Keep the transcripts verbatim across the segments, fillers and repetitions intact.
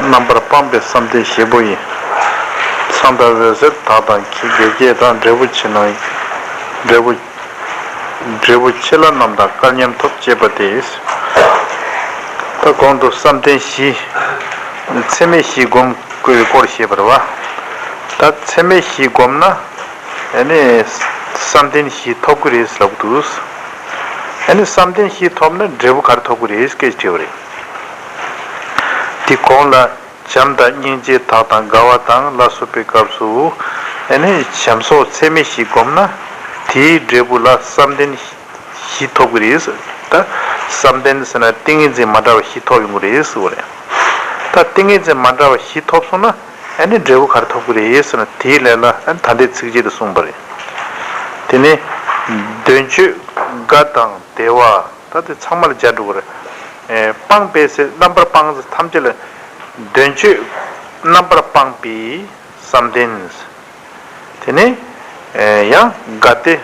རྣམ་པར་སྤངས་པའི་བསམ་གཏན་བཞི་པོ་ཡིས། ཚངས་དང་འོད་ཟེར་དག་དང་གི་དགེ་རྒྱས་དང་། འབྲས་བུ་ཆེ་ན་འབྲས་བུ། འབྲས་བུ་ཆེ་ལ་རྣམས་དང་སྐལ་མཉམ་ཐོབ་ཅེས་པ་སྟེ། ད་གོང་དུ་བསམ་གཏན་བཞི། ཚད་མེད་བཞི་སྒོམ་དགོས་སྐོར་བཤད་པ་རེད་བ། ད་ཚད་མེད་བཞི་སྒོམ་ན། ཨ་ནི་བསམ་གཏན་བཞི་ཐོབ་ཀྱི་རེད་ལབ་འདུག་ཨ་ནི་བསམ་གཏན་བཞི་ཐོབ་ན་འབྲས་བུ་ག་རེ་ཐོབ་ཀྱི་རེད་སྐད་ཆ་དྲིས་པ་རེད། དེ་གོང་ལ། བྱམས་དང་སྙིང་རྗེ་དག་དང་དགའ་བ་དང་ལ་སོགས་པའི་སྐབས་སུ། ཨ་ནི་བྱམས་སོགས་ཚད་མེད་བཞི་བསྒོམས་ན། དེའི་འབྲས་བུ་ལ་བསམ་གཏན་བཞི་ཐོབ་ཀྱི་རེད། ད་བསམ་གཏན་ཟེར་ན་ཏིང་ངེ་འཛིན་མ་འདྲ་བ་བཞི་ཐོབ་ཡོང་གི་རེད་ཟེར་བ་རེད། ད་ཏིང་ངེ་འཛིན་མ་འདྲ་བ་བཞི་ཐོབ་སོང་ན། ཨ་ནི་འབྲས་བུ་ག་རེ་ཐོབ་ཀྱི་རེད་ཟེར་ན། དེའི་ལན་ལ་ཨ་ནི་ད་ལྟའི་ཚིགས་བཅད་དུ་གསུངས་པ་རེད། དེ་ནི་དོན་སྤྱོད་དགའ་དང་བདེ་བ། ད་དེ་ཚང་མ་ལ་སྦྱར་འགྲོ་གི་རེད། ཨེ། སྤངས་པས་ཟེར་རྣམ་པར་སྤངས་ཟེར་ཐམས་ཅད་ལ། དོན་སྤྱོད་རྣམ་པར་སྤངས་པའི་བསམ་གཏན། དེ་ནས་ཨེ་ཡང་དགའ་བདེ་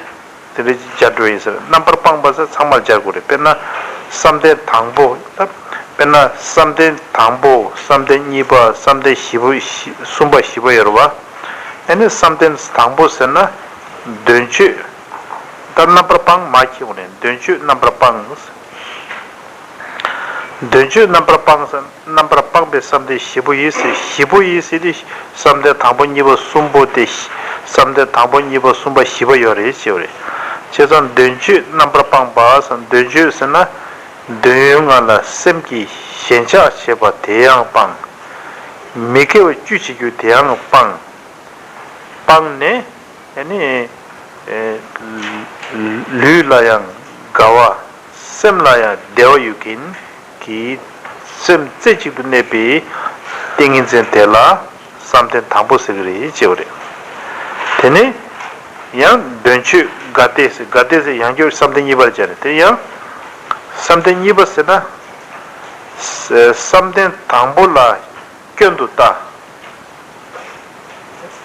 དེ་འདྲ་སྦྱར་འགྲོ་ཡིན་ཟེར། རྣམ་པར་སྤངས་པ་ཟེར་ཚང་མ་ལ་སྦྱར་དགོས་རེད། དཔེར་ན་བསམ་གཏན་དང་པོ། ད་དཔེར་ན་བསམ་གཏན་དང་པོ། བསམ་གཏན་གཉིས་པ། བསམ་གཏན་བཞི་པོ། བཞི། གསུམ་པ། བཞི་པ་ཡོད་རེད་བ། ཨ་ནི་བསམ་གཏན་དང་པོ་ཟེར་ན་དོན་སྤྱོད། ད་རྣམ་པར་སྤངས་མ་ཁྱེར་བ་ནས་དོན་སྤྱོད་རྣམ་པར་སྤངས། དོན་སྤྱོད་རྣམ་པར་སྤངས་ཟེར། རྣམ་པར་སྤངས་པའི་བསམ་གཏན་བཞི་པོ་ཡིས་ཟེར། བཞི་པོ་ཡིས་ཟེར་དུས་བསམ་གཏན་དང་པོ་གཉིས་པ་གསུམ་པོ་སྟེ། བསམ་གཏན་དང་པོ་གཉིས་པ་གསུམ་པ་བཞི་པ་ཡོད་རེད་ཅེས་པ་རེད། བྱས་ཙང་དོན་སྤྱོད་རྣམ་པར་སྤངས་པ་ཟེར། དོན་སྤྱོད་ཟེར་ན། འདོད་ཡོན་ལྔ་ལ་སེམས་ཀྱིས་ཞེན་ཆགས་བྱེད་པ་དེ་ཡང་སྤངས། མི་དགེ་བ་བཅུ་བྱེད་རྒྱུ་དེ་ཡང་སྤངས། སྤངས་ནས། ཨ་ནི། ཨེ། ལུས་ལ་ཡང་དགའ་བ། སེམས་ལ་ཡང་བདེ་བ་ཡོད་མཁན་གྱི་སེམས་རྩེ་གཅིག་ཏུ་གནས་པའི་ཏིང་ངེ་འཛིན་དེ་ལ་བསམ་གཏན་དང་པོ་ཟེར་གྱི་རེད་ཅེས་པ་རེད། དེ་ནས་ཡང་དོན་སྤྱོད་དགའ་བདེ་ཟེར། དགའ་བདེ་ཟེར་ཡང་བསྐྱར་བསམ་གཏན་གཉིས་པར་སྦྱར་ནས། དེ་ཡང་བསམ་གཏན་གཉིས་པ་ཟེར་ན། བསམ་གཏན་དང་པོ་ལ་སྐྱོན་དུ་ལྟ།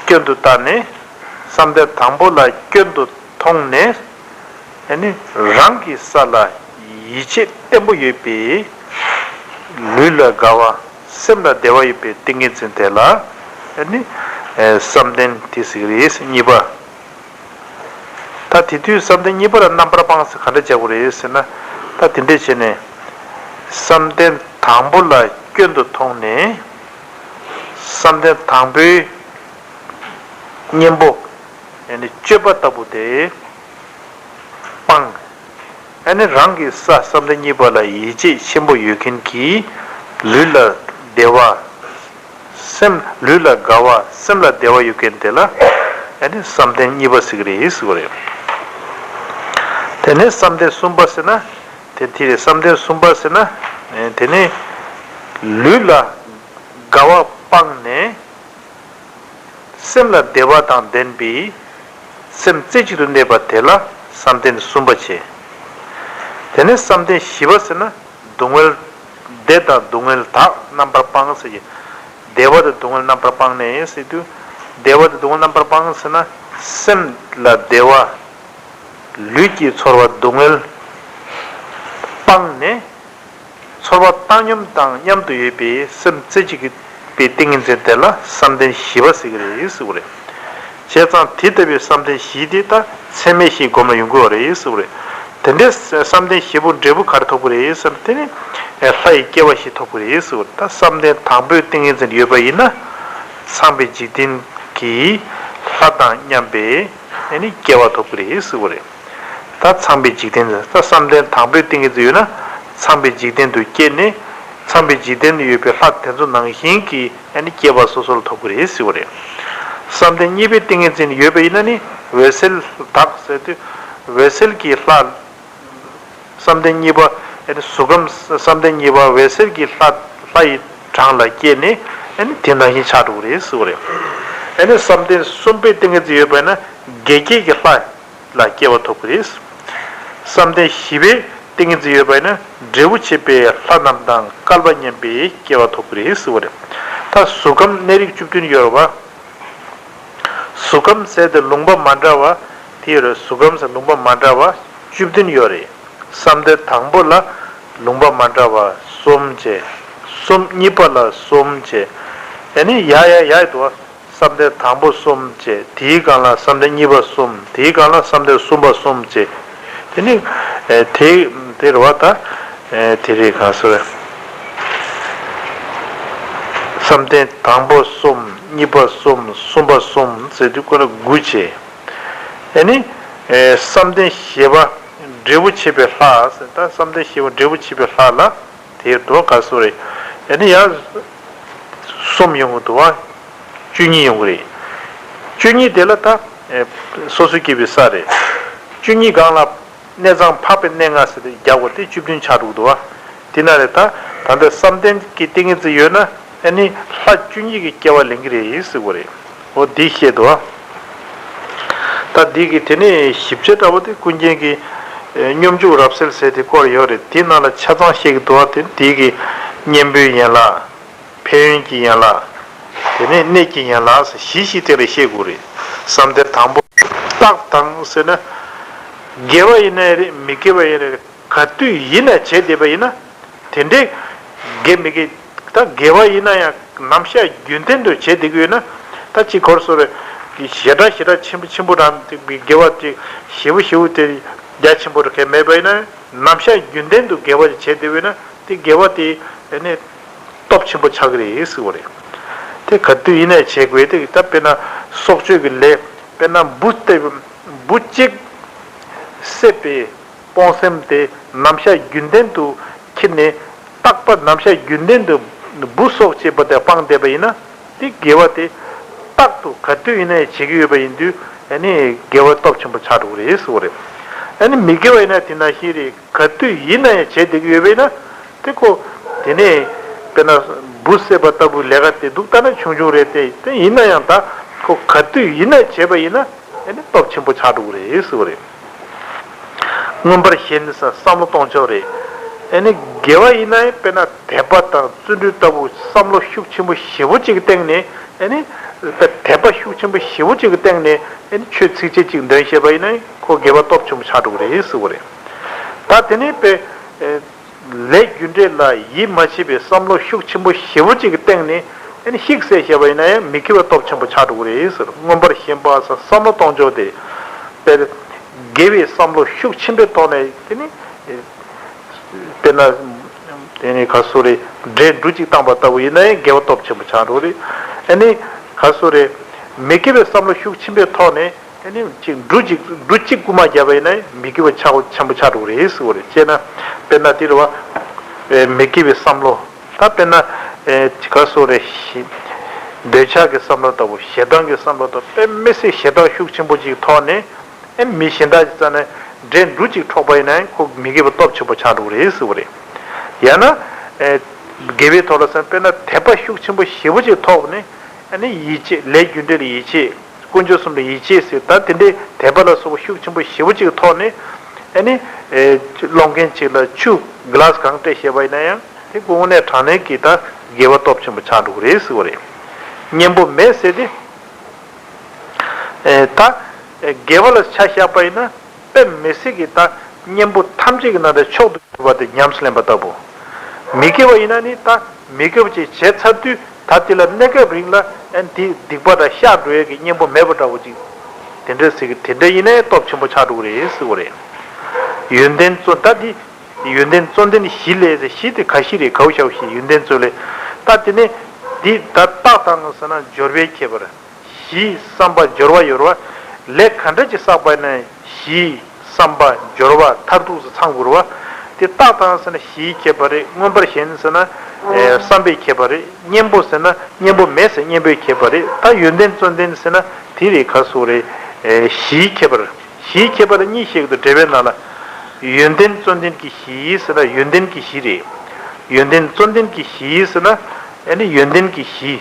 སྐྱོན་དུ་ལྟ་ནས། བསམ་གཏན་དང་པོ་ལ་སྐྱོན་དུ་མཐོང་ནས། ཨ་ནི་རང་གི་ས་ལ་ཡིད་ཆེས་བརྟན་པོ་ཡོད་པའི། ལུས་ལ་དགའ་བ། སེམས་ལ་བདེ་བ་ཡོད་པའི་ཏིང་ངེ་འཛིན་དེ་ལ། ཨ་ནི་བསམ་གཏན་དེ་ཟེར་གྱི་རེད། གཉིས་པ། ད་དེ་དུས་བསམ་གཏན་གཉིས་པ་ལ་རྣམ་པར་སྤངས་ཟེར་ག་འདྲ་སྦྱར་དགོས་རེད་ཟེར་ན། ད་དེ་འདྲས་བྱས་ནས། བསམ་གཏན་དང་པོ་ལ་སྐྱོན་དུ་མཐོང་ནས། བསམ་གཏན་དང་པོའི་གཉེན་པོ། ཨ་ནི་སྤྱོད་པ་ལྟ་བུ་དེ་སྤངས། ཨ་ནི་རང་གི་ས་བསམ་གཏན་གཉིས་པ་ལ་ཡིད་ཆེས་ཆེན་པོ་ཡོད་མཁན་གྱི་ལུས་ལ་བདེ་བ། སེམས། ལུས་ལ་དགའ་བ། སེམས་ལ་བདེ་བ་ཡོད་མཁན་དེ་ལ། ཨ་ནི་བསམ་གཏན་གཉིས་པ་ཟེར་གྱི་རེད་ཟེར་བ་རེད། དེ་ནས་བསམ་གཏན་གསུམ་པ་ཟེར་ན། དེ་དེ་རེད། བསམ་གཏན་གསུམ་པ་ཟེར་ན། དེ་ནས་ལུས་ལ་དགའ་བ་སྤངས་ནས། སེམས་ལ་བདེ་བ་དང་ལྡན་པའི་སེམས་རྩེ་གཅིག་ཏུ་གནས་པ་དེ་ལ་བསམ་གཏན་གསུམ་པ་བྱས། དེ་ནས་བསམ་གཏན་བཞི་པ་ཟེར་ན། སྡུག་བསྔལ་བདེ་དང་སྡུག་བསྔལ་དག་རྣམ་པར་སྤངས་ཟེར་གྱི། བདེ་བ་དང་སྡུག་བསྔལ་རྣམ་པར་སྤངས་ནས་ཟེར་དུས། བདེ་བ་དང་སྡུག་བསྔལ་རྣམ་པར་སྤངས་ཟེར་ན། སེམས་ལ་བདེ་བ། ལུས་ཀྱི་ཚོར་བ་སྡུག་བསྔལ་སྤངས་ནས། ཚོར་བ་བཏང་སྙོམས་དང་མཉམ་དུ་ཡོད་པའི་སེམས་རྩེ་གཅིག་པའི་ཏིང་ངེ་འཛིན་དེ་ལ་བསམ་གཏན་བཞི་པ་ཟེར་གྱི་རེད་ཟེར་བ་རེད། བྱས་ཙང་དེ་ལྟ་བུའི་བསམ་གཏན་བཞི་དེ་ད་ཚད་མེད་བཞི་སྒོམ་ལ་ཡོང་གི་ཡོད་རེད་ཟེར་བ་རེད། དེ་འདྲའི་བསམ་གཏན་བཞི་པོ་འབྲས་བུ་ག་རེ་ཐོབ་ཀྱི་རེད་ཟེར་ན། དེ་ནི་ལྷ་ཡི་སྐྱེ་བ་བཞི་ཐོབ་ཀྱི་རེད་ཟེར་བ་རེད། ད་བསམ་གཏན་དང་པོའི་ཏིང་ངེ་འཛིན་ཡོད་པ་ཡིན་ན། ཚངས་པའི་འཇིག་རྟེན་གྱི་ལྷ་དང་མཉམ་པའི་ཨ་ནི་སྐྱེ་བ་ཐོབ་ཀྱི་རེད་ཟེར་བ་རེད། ད་ཚངས་པའི་འཇིག་རྟེན་ཟེར། ད་བསམ་གཏན་དང་པོའི་ཏིང་ངེ་འཛིན་ཡོད་ན། ཚངས་པའི་འཇིག་རྟེན་དུ་སྐྱེས་ནས། ཚངས་པའི་འཇིག་རྟེན་དུ་ཡོད་པའི་ལྷ་དེ་ཚོ་ནང་བཞིན་གྱི་ཨ་ནི་སྐྱེ་བ་སོ་སོ་ལ་ཐོབ་ཀྱི་རེད་ཟེར་བ་རེད། བསམ་གཏན་གཉིས་པའི་ཏིང་ངེ་འཛིན་ཡོད་པ་ཡིན་ན་ནི། འོད་གསལ་དག་ཟེར་དུས། འོད་གསལ་གྱི་ལྷ། བསམ་གཏན་གཉིས་པ། ཨ་ནི་གཟུགས་ཁམས་བསམ་གཏན་གཉིས་པ་འོད་གསལ་གྱི་ལྷ། ལྷ་ཡི་གྲངས་ལ་སྐྱེས་ནས། ཨ་ནི་དེ་ནང་བཞིན་ཆགས་འགྲོ་གི་རེད་ཟེར་བ་རེད། ཨ་ནི་བསམ་གཏན་གསུམ་པའི་ཏིང་ངེ་འཛིན་ཡོད་པ་ཡིན་ན། དགེ་རྒྱས་ཀྱི་ལྷ་ལ་སྐྱེ་བ་ཐོབ་ཀྱི་རེད། བསམ་གཏན་བཞི་པའི་ཏིང་ངེ་འཛིན་ཡོད་པ་ཡིན་ན། འབྲས་བུ་ཆེ་བའི་ལྷ་རྣམས་དང་སྐལ་པ་མཉམ་པའི་སྐྱེ་བ་ཐོབ་ཀྱི་རེད་ཟེར་བ་རེད། ད་གཟུགས་ཁམས་གནས་རིགས་བཅུ་བདུན་ཡོད་རེད་བ། གཟུགས་ཁམས་ཟེར་དེ་ལུང་པ་མ་འདྲ་བ་དེ་ཡོད་རེད། གཟུགས་ཁམས་ཟེར་ལུང་པ་མ་འདྲ་བ་བཅུ་བདུན་ཡོད་རེད། བསམ་གཏན་དང་པོ་ལ་ལུང་པ་མ་འདྲ་བ་གསུམ་བྱས། གསུམ། གཉིས་པ་ལ་གསུམ་བྱས། ཨ་ནི་ཡར་ཡར་ཡར་འདུག་བ། བསམ་གཏན་དང་པོ་གསུམ་བྱས། དེའི་སྒང་ལ་བསམ་གཏན་གཉིས་པ་གསུམ། དེའི་སྒང་ལ་བསམ་གཏན་གསུམ་པ་གསུམ་བྱས། དེ་ནི་ཨེ་དེ་དེ་རེད་བ། ད་ཨེ་དེ་རེད། ག་སོ་རེད། བསམ་གཏན་དང་པོ་གསུམ། གཉིས་པ་གསུམ། གསུམ་པ་གསུམ་ཟེར་དུས་ཁོ་ན་དགུ་བྱས། ཨ་ནི་ཨེ་བསམ་གཏན་བཞི་པ་འབྲས་བུ་ཆེ་བའི་ལྷ་ཟེར། ད་བསམ་གཏན་བཞི་པ་འབྲས་བུ་ཆེ་བའི་ལྷ་ལ། དེའི་མདོ་ག་སོ་རེད། ཨ་ནི་ཡང་གསུམ་ཡོང་གི་འདུག་བ། བཅུ་གཉིས་ཡོང་གི་རེད། བཅུ་གཉིས་དེ་ལ་ད་ཨེ་སོ་སོ་སྐྱེ་བོའི་ས་རེད། བཅུ་གཉིས་སྒང་ལ་གནས་ཚང་འཕགས་པའི་གནས་ལྔ་ཟེར་ཏེ་རྒྱག་དགོས་ཏེ་བཅུ་བདུན་ཆགས་འགྲོ་གི་འདུག་བ། དེ་ན་རེད། ད་ད་ལྟ་བསམ་གཏན་གྱི་ཏིང་ངེ་འཛིན་ཡོད་ན་ཨ་ནི་ལྷ་བཅུ་གཉིས་ཀྱི་སྐྱེ་བ་ལེན་གི་རེད་ཟེར་གོ་རེད། འོ་འདི་བཤད་འདུག་བ། ད་འདི་གི་དེ་ནས་ཞིབ་ཆ་འདྲ་བོ་དེ་ཀུན་མཁྱེན་གྱི་ཨེ་སྙོམས་འཇུག་རབ་གསལ་ཟེར་དེ་སྐོར་ཡོད་རེད། དེ་ནང་ལ་ཆ་ཚང་བཤད་ཀྱི་འདུག་བ། དེ་འདི་གི་གཉེན་པོའི་ཡན་ལག་ཕན་ཡོན་གྱི་ཡན་ལག་དེ་ནས་གནས་ཀྱི་ཡན་ལག་ཟེར་བཞི་བཞི་དེ་ལ་བཤད་དགོས་རེད། བསམ་གཏན་དང་པོ་རྟགས་དང་ཟེར་ན། དགེ་བ་ཡིན་ནའི་རེད། མི་དགེ་བ་ཡིན་ནའི་རེད། ག་དུས་ཡིན་ན་བྱས་བསྡད་པ་ཡིན་ན། དེ་འདྲའི་དགེ་མི་དགེ། ད་དགེ་བ་ཡིན་ན་ཡང་ནམ་ཞག་རྒྱུན་ལྡན་དུ་བྱས་བསྡད་ཀྱི་ཡོད་ན། ད་ཅིག་གོ་སོང་རེད། ཞེ་དྲག་ཞེ་དྲག་ཆེན་པོ་ཆེན་པོ་རང་དེ་དགེ་བ་དེ་ཞེ་པོ་ཞེ་པོ་དེ་རྒྱ་ཆེན་པོ་རེད་མཁན་མེད་པ་ཡིན་ན། ནམ་ཞག་རྒྱུན་ལྡན་དུ་དགེ་བ་དེ་བྱས་བསྡད་པ་ཡིན་ན། དེ་དགེ་བ་དེ་ཨ་ནི་སྟོབས་ཆེན་པོ་ཆགས་ཀྱི་རེད་ཟེར་བ་རེད། དེ་ག་དུས་ཡིན་ནའི་བྱེད་དགོས་དེ། ད་དཔེར་ན་སྲོག་གཅོད་ཀྱི་ལས། དཔེར་ན་འབུ་གཏད། འབུ་གཅིག་བསད་པའི་སྤོང་སེམས་དེ་ནམ་ཞག་རྒྱུན་ལྡན་དུ་འཁྱེར་ནས། རྟག་པར་ནམ་ཞག་རྒྱུན་ལྡན་དུ་འབུ་སྲོག་བཅད་པ་དེ་སྤངས་བསྡད་པ་ཡིན་ན། དེ་དགེ་བ་དེ་རྟག་ཏུ་ག་དུས་ཡིན་ནའི་བྱེད་ཀྱི་ཡོད་པ་ཡིན་དུས་ཨ་ནི་དགེ་བ་སྟོབས་ཆེན་པོ་ཆགས་འགྲོ་གི་རེད་ཟེར་བ་རེད། ཨ་ནི་མི་དགེ་བ་ཡིན་ན་དེ་ནང་བཞིན་རེད། ག་དུས་ཡིན་ན་ཡང་བྱས་བསྡད་ཀྱི་ཡོད་པ་ཡིན་ན། དེ་ཁོ་དེ་ནས་དཔེར་ན་འབུ་བསད་པ་ལྟ་བུའི་ལས་ཀ་དེ་འདུག་ལྟ་ན་ཆུང་ཆུང་རེད་དེ། དེ་ཡིན་ན་ཡང་ད་ཁོ་ག་དུས་ཡིན་ན་བྱས་པ་ཡིན་ན་ཨ་ནི་སྟོབས་ཆེན་པོ་ཆགས་འགྲོ་གི་རེད་ཟེར་བ་རེད། མངོན་པར་ཞེན་ས་བསམ་བློ་གཏོང་ཕྱོགས་རེད། ཨ་ནི་དགེ་བ་ཡིན་ན་ཡང་དཔེར་ན་དད་པ་དང་བརྩོན་འགྲུས་ལྟ་བུ་བསམ་བློ་ཤུགས་ཆེན་པོ་ཞེ་པོ་ཅིག་བཏང་ནས། ཨ་ནི་དད་པ་ཤུགས་ཆེན་པོ་ཞེ་པོ་ཅིག་བཏང་ནས། ཨ་ནི་ཆོས་ཚིགས་བཅད་གཅིག་འདོན་ཤེས་པ་ཡིན་ན་ཁོ་དགེ་བ་སྟོབས་ཆེན་པོ་ཆགས་འགྲོ་གི་རེད་ཟེར་བ་རེད། ད་དེ་ནས་དཔེ་ལས་རྒྱུ་འབྲས་ལ་ཡིད་མ་ཆེས་པའི་བསམ་བློ་ཤུགས་ཆེན་པོ་ཞེ་པོ་ཅིག་བཏང་ནས། ཨ་ནི་ཤིག་སེ་བཤད་པ་ཡིན་ན་ཡང་མི་དགེ་བ་སྟོབས་ཆེན་པོ་ཆགས་འགྲོ་གི་རེད་ཟེར། མངོན་པར་ཞེན་པ་ཟེར་བསམ་བློ་གཏོང་ཕྱོགས་དེ། དཔེར་དགེ་བའི་བསམ་བློ་ཤུགས་ཆེན་པོའི་ཐོག་ནས་དེ་ནི། དཔེར་ན། དེ་ནི་ག་སོ་རེ། འབྲས་འབྲུ་གཅིག་བཏང་པ་ལྟ་བུ་ཡིན་ན་ཡང་དགེ་བ་སྟོབས་ཆེན་པོ་ཆགས་འགྲོ་རེད། ཨ་ནི་ག་སོ་རེ། མི་དགེ་བའི་བསམ་བློ་ཤུགས་ཆེན་པོའི་ཐོག་ནས། ཨ་ནི་གཅིག་འབྲུ་གཅིག་འབྲུ་གཅིག་རྐུན་མ་བརྒྱབ་པ་ཡིན་ན་ཡང་མི་དགེ་བ་ཆགས་ཆེན་པོ་ཆགས་འགྲོ་རེད་ཟེར་བ་རེད། ཅེ་ན། དཔེར་ན་དེ་རེད་བ། མི་དགེ་བའི་བསམ་བློ། ད་དཔེར་ན། ག་སོ་རེ། འདོད་ཆགས་ཀྱི་བསམ་བློ་ལྟ་བུ། ཞེ་སྡང་གི་བསམ་བློ་ལྟ་བུ། དཔེ་མི་སྲིད་ཞེ་སྡང་ཤུགས་ཆེན་པོ་ཅིག་ཐོག་ནས། ཨེ་མི་གཞན་དག་ཅིག་རྩ་ནས་འབྲས་འབྲུ་གཅིག་འཕྲོག་པ་ཡིན་ན་ཁོ་མི་དགེ་བ་སྟོབས་ཆེན་པོ་ཆགས་འགྲོ་གི་རེད་ཟེར་བ་རེད། ཡང་ན། ཨེ་དགེ་བའི་ཐོག་ལ་སེམས་དཔེར་ན་དད་པ་ཤུགས་ཆེན་པོ་ཞེ་པོ་ཅིག་ཐོག་ནས། ཨ་ནི་ཡིད་ཆེས། ལས་རྒྱུ་འབྲས་ལ་ཡིད་ཆེས། དཀོན་མཆོག་གསུམ་ལ་ཡིད་ཆེས་ཟེར། ད་དེ་འདྲའི་དད་པ་ལ་སོགས་པ་ཤུགས་ཆེན་པོ་ཞེ་པོ་ཅིག་ཐོག་ནས། ཨ་ནི། ཨེ་སློང་མཁན་ཅིག་ལ་ཆུ་གི་ལཱས་གང་སྤྲད་བཞག་པ་ཡིན་ན་ཡང་དེ་དངོས་གནས་དྲང་གནས་ཀྱི་ད་དགེ་བ་སྟོབས་ཆེན་པོ་ཆགས་འགྲོ་གི་རེད་ཟེར་བ་རེད། གཉེན་པོ་མེད་ཟེར་ཏེ། ཨེ་ད་ཨེ་དགེ་བ་ལ་ཆ་བཞག་པ་ཡིན་ན་དཔེ་མི་སྲིད་ཀྱི་ད་གཉེན་པོ་ཐམས་ཅད་ཀྱི་ནང་ནས་མཆོག་ཏུ་གྱུར་པ་དེ་ཉམས་སུ་ལེན་པ་ལྟ་བུ། མི་དགེ་བ་ཡིན་ན་ནི་ད་མི་དགེ་བ་ཅིག་བྱས་ཚར་དུས་ད་དེ་ལ་གནས་སྐབས་རིང་ལ་ཨེ་དེ་སྡིག་པ་དང་བཤགས་འགྲོ་ཡས་ཀྱི་གཉེན་པོ་མེད་པ་འདྲ་བོ་ཅིག་དེ་འདྲ་ཟེར་གི། དེ་འདྲ་ཡིན་ནའི་སྟོབས་ཆེན་པོ་ཆགས་འགྲོ་གི་རེད་ཟེར་བ་རེད། ཡོན་ཏན་གཙོ་ད་འདི། ཡོན་ཏན་གཙོ་ལྡན་བཞི་ལས་ཟེར། བཞི་དེ་ག་བཞི་རེད། གའུ་ཞའོ་བཞི། ཡོན་ཏན་གཙོ་ལས། ད་དེ་ནས་འདི་ད་རྟགས་དང་ཟེར་ན་སྦྱོར་བས་ཁྱད་པར། གཞི་བསམ་པ་སྦྱོར་བ་ཡོད་རེད་བ། ལས་ག་འདྲ་ཅིག་བསགས་པ་ཡིན་ན་གཞི་བསམ་པ་སྦྱོར་བ་མཐར་ཐུག་ཏུ་ཚང་དགོས་རེད་བ། དེ་རྟགས་དང་ཟེར་ན་གཞིའི་ཁྱད་པར་རེད། མངོན་པར་ཞེན་ཟེར་ན་ཨེ་བསམ་པའི་ཁྱད་པར་རེད། གཉེན་པོ་ཟེར་ན་གཉེན་པོ་མེད་ཟེར་གཉེན་པོའི་ཁྱད་པར་རེད། ད་ཡོན་ཏན་གཙོ་ལྡན་ཟེར་ན་དེ་རེད། ག་སོ་རེད། ཨེ་གཞིའི་ཁྱད་པར། གཞིའི་ཁྱད་པར་གཉིས་བཤད་ཀྱི་འདུག་འགྲེལ་པའི་ནང་ལ། ཡོན་ཏན་གཙོ་ལྡན་གྱི་གཞི་ཟེར་ན་ཡོན་ཏན་གྱི་གཞི་རེད། ཡོན་ཏན་གཙོ་ལྡན་གྱི་གཞི་ཟེར་ན་ཨ་ནི་ཡོན་ཏན་གྱི་གཞི།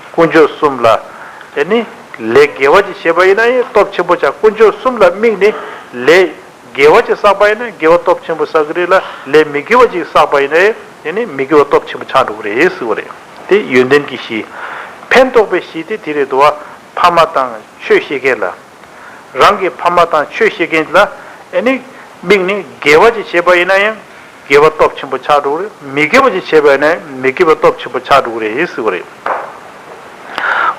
དཀོན་མཆོག་གསུམ་ལ་ཨ་ནི་ལས་དགེ་བ་ཅིག་བྱས་པ་ཡིན་ན་ཡང་སྟོབས་ཆེན་པོ་ཆགས། དཀོན་མཆོག་གསུམ་ལ་དམིགས་ནས་ལས་དགེ་བ་ཅིག་བསགས་པ་ཡིན་ན་དགེ་བ་སྟོབས་ཆེན་པོ་བསགས་ཀྱི་རེད་ལ། ལས་མི་དགེ་བ་ཅིག་བསགས་པ་ཡིན་ན་ཡང་ཨ་ནི་མི་དགེ་བ་སྟོབས་ཆེན་པོ་ཆགས་འགྲོ་གི་རེད་ཟེར་བ་རེད། དེ་ཡོན་ཏན་གྱི་གཞི། ཕན་འདོགས་པའི་གཞི་དེ་དེ་རེད་འདུག་བ། ཕ་མ་དང་ཆོས་བཤད་མཁན་ལ། རང་གི་ཕ་མ་དང་ཆོས་བཤད་མཁན་ལ་ཨ་ནི་དམིགས་ནས་དགེ་བ་ཅིག་བྱས་པ་ཡིན་ན་ཡང་ དགེ་བ་སྟོབས་ཆེན་པོ་ཆགས་འགྲོ་གི་རེད། མི་དགེ་བ་ཅིག་བྱས་པ་ཡིན་ན་མི་དགེ་བ་སྟོབས་ཆེན་པོ་ཆགས་འགྲོ་གི་རེད་ཟེར་བ་རེད།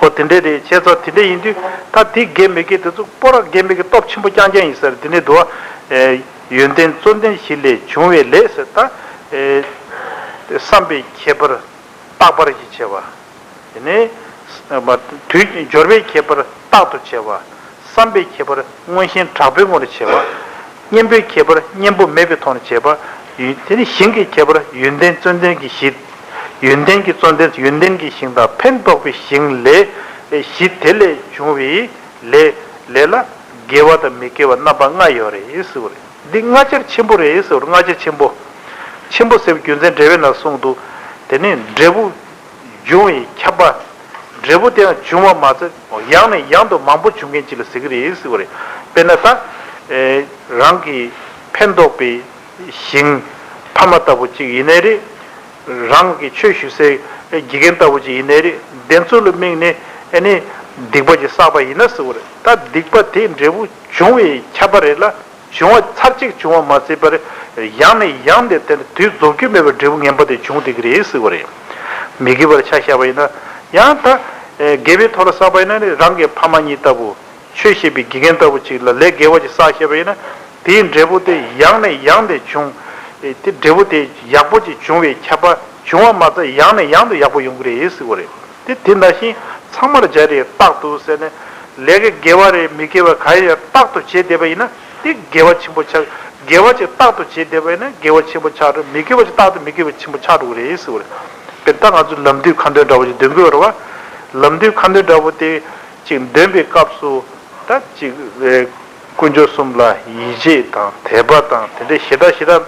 འོ་དེ་འདྲས་རེད། བྱས་ཙང་དེ་འདྲས་ཡིན་དུས་ད་དེ་དགེ་མི་དགེ་དེ་ཚོ་སྤོ་ར་དགེ་མི་དགེ་སྟོབས་ཆེན་པོ་རྐྱང་རྐྱང་ཡིན་ཟེར། དེ་འདྲས་འདུག་བ། ཡོན་ཏན་བརྩོན་ལྡན་བཞི་ལས་བྱུང་བའི་ལས་ཟེར། ད་བསམ་པའི་ཁྱད་པར་རྟག་པར་གྱི་བྱས་པ། དེ་ནས་དུས་སྦྱོར་བའི་ཁྱད་པར་རྟག་ཏུ་བྱས་པ། བསམ་པའི་ཁྱད་པར་མངོན་ཞེན་དྲག་པོའི་ངང་ལ་བྱས་པ། གཉེན་པོའི་ཁྱད་པར་གཉེན་པོ་མེད་པའི་ཐོག་ནས་བྱས་པ། ཡུན་དེ་ནི་ཞིང་གི་ཁྱད་པར་ཡོན་ཏན་བརྩོན་ལྡན་གྱི་གཞི། ཡོན་ཏན་གྱི་བརྩོན་ལྡན་ཡོན་ཏན་གྱི་ཞིང་དང་ཕན་འདོགས་པའི་ཞིང་ལས་གཞི་དེ་ལས་བྱུང་བའི་ལས་ལས་ལ་དགེ་བ་དང་མི་དགེ་བ་རྣམ་པ་ལྔ་ཡོད་རེད་ཟེར་བ་རེད། འདི་ལྔ་ཆར་ཆེན་པོ་རེད་ཟེར་བ་རེད། ལྔ་ཆར་ཆེན་པོ། ཆེན་པོ་ཟེར་བ་རྒྱུ་མཚན་འགྲེལ་པའི་ནང་གསུངས་འདུག་དེ་ནི་འབྲས་བུ་འབྱུང་བའི་ཁྱབ་པ། འབྲས་བུ་དེ་ཡང་འབྱུང་བ་མ་ཚད་ཡང་ནས་ཡང་དུ་མང་པོ་འབྱུང་མཁན་ཅིག་ལ་ཟེར་གི་རེད་ཟེར་བ་རེད། དཔེར་ན་ད། ཨེ། རང་གི་ཕན་འདོགས་པའི་ཞིང་ཕ་མ་ལྟ་བུ་ཅིག་ཡིན་ནའི་རེད། རང་གི་ཆོས་ཞུ་སའི་དགེ་རྒན་ལྟ་བུ་ཅིག་ཡིན་ནའི་རེད། དེ་ཚོ་ལ་དམིགས་ནས་ཨེ་ནི་སྡིག་པ་ཅིག་བསགས་པ་ཡིན་ན་ཟེར་བ་རེད། ད་སྡིག་པ་དེ་འབྲས་བུ་འབྱུང་བའི་ཁྱབ་པ་རེད་ལ། བྱུང་བ་ཚར་གཅིག་བྱུང་བ་མ་ཟད་པར་ཡང་ནས་ཡང་དུ་དེ་ནི་དུས་རྫོགས་རྒྱུ་མེད་པའི་འབྲས་བུ་ངན་པ་དེ་འབྱུང་བསྡད་ཀྱི་རེད་ཟེར་བ་རེད། མི་དགེ་བར་ཆ་བཞག་པ་ཡིན་ན་ཡང་ད། ཨེ། དགེ་བའི་ཐོག་ལ་བསགས་པ་ཡིན་ན་ནི་རང་གི་ཕ་མ་གཉིས་ལྟ་བུ། ཆོས་བཤད་པའི་དགེ་རྒན་ལྟ་བུ་ཅིག་ལ་ལས་དགེ་བ་ཅིག་བསགས་བཞག་པ་ཡིན་ན་དེའི་འབྲས་བུ་དེ་ཡང་ནས་ཡང་དུ་འབྱུང་། ཨེ། དེ་འབྲས་བུ་དེ་ཡག་པོ་ཅིག་འབྱུང་བའི་ཁྱབ་པ། བྱུང་བ་མ་ཚད་ཡང་ནས་ཡང་དུ་ཡག་པོ་ཡོང་གི་རེད་ཟེར་བ་རེད། དེ་དེ་འདྲ་ཞིག་ཚང་མར་སྦྱར་རེད། རྟག་ཏུ་ཟེར་ནས་ལས་ཀྱི་དགེ་བ་རེད། མི་དགེ་བ་ག་ཡིན་ཡང་རྟག་ཏུ་བྱས་བསྡད་པ་ཡིན་ན་དེ་དགེ་བ་ཆེན་པོ་ཆགས། དགེ་བ་ཅིག་རྟག་ཏུ་བྱས་བསྡད་པ་ཡིན་ན་དགེ་བ་ཆེན་པོ་ཆགས་འགྲོ། མི་དགེ་བ་ཅིག་རྟག་ཏུ་མི་དགེ་བ་ཆེན་པོ་ཆགས་འགྲོ་གི་རེད་ཟེར་བ་རེད། དཔེར་ན་ད་ང་ཚོ་ལམ་དུས་ཁ་འདོན་འདྲ་བོ་ཅིག་འདོན་གི་ཡོད་རེད་བ། ལམ་དུས་ཁ་འདོན་འདྲ་བོ་དེ་ཅིག་འདོན་པའི་སྐབས་སུ་ད་ཅིག་ཨེ། དཀོན་མཆོག་གསུམ་ལ་ཡིད་ཆེས་དང་དད་པ་དང་དེ་འདྲའི་ཞེ་དྲག་ཞེ་དྲག་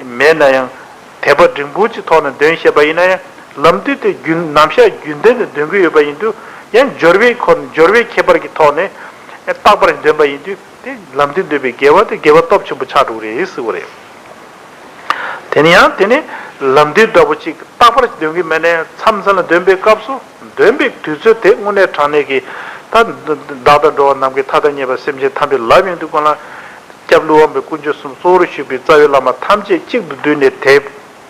མེད་ན་ཡང་དད་པ་འབྲིང་པོ་ཅིག་ཐོག་ནས་འདོན་ཤེས་པ་ཡིན་ན་ཡང་ལམ་དུས་དེ་རྒྱུན་ནམ་ཞག་རྒྱུན་ལྡན་དུ་འདོན་གྱི་ཡོད་པ་ཡིན་དུས་ཡང་སྦྱོར་བའི་ཁོ་སྦྱོར་བའི་ཁྱད་པར་གྱི་ཐོག་ནས་རྟག་པར་འདོན་པ་ཡིན་དུས་དེ་ལམ་དུས་འདོན་པའི་དགེ་བ་དེ་དགེ་བ་སྟོབས་ཆེན་པོ་ཆགས་འགྲོ་གི་རེད་ཟེར་བ་རེད། དེ་ནས་ཡང་དེ་ནས་ལམ་དུས་ལྟ་བུ་ཅིག་རྟག་པར་འདོན་གྱི་མེད་ན་ཡང་མཚམས་མཚམས་ལ་འདོན་པའི་སྐབས་སུ་འདོན་པའི་དུས་ཚོད་དེ་དངོས་གནས་དྲང་གནས་ཀྱི་ད་བདག་དང་འགྲོ་བ་ནམ་མཁའི་མཐའ་དང་མཉམ་པ་སེམས་ཅན་ཐམས་ཅད་ལ་ཡོང་དུས་སྒང་ལ་སྐྱབས་ལུས་འབངས་པའི་དཀོན་མཆོག་གསུམ་གཙོ་བོར་བཞུགས་པའི་རྩ་བའི་བླ་མ་ཐམས་ཅད་གཅིག་ཏུ་བསྡུས་ནས་དད་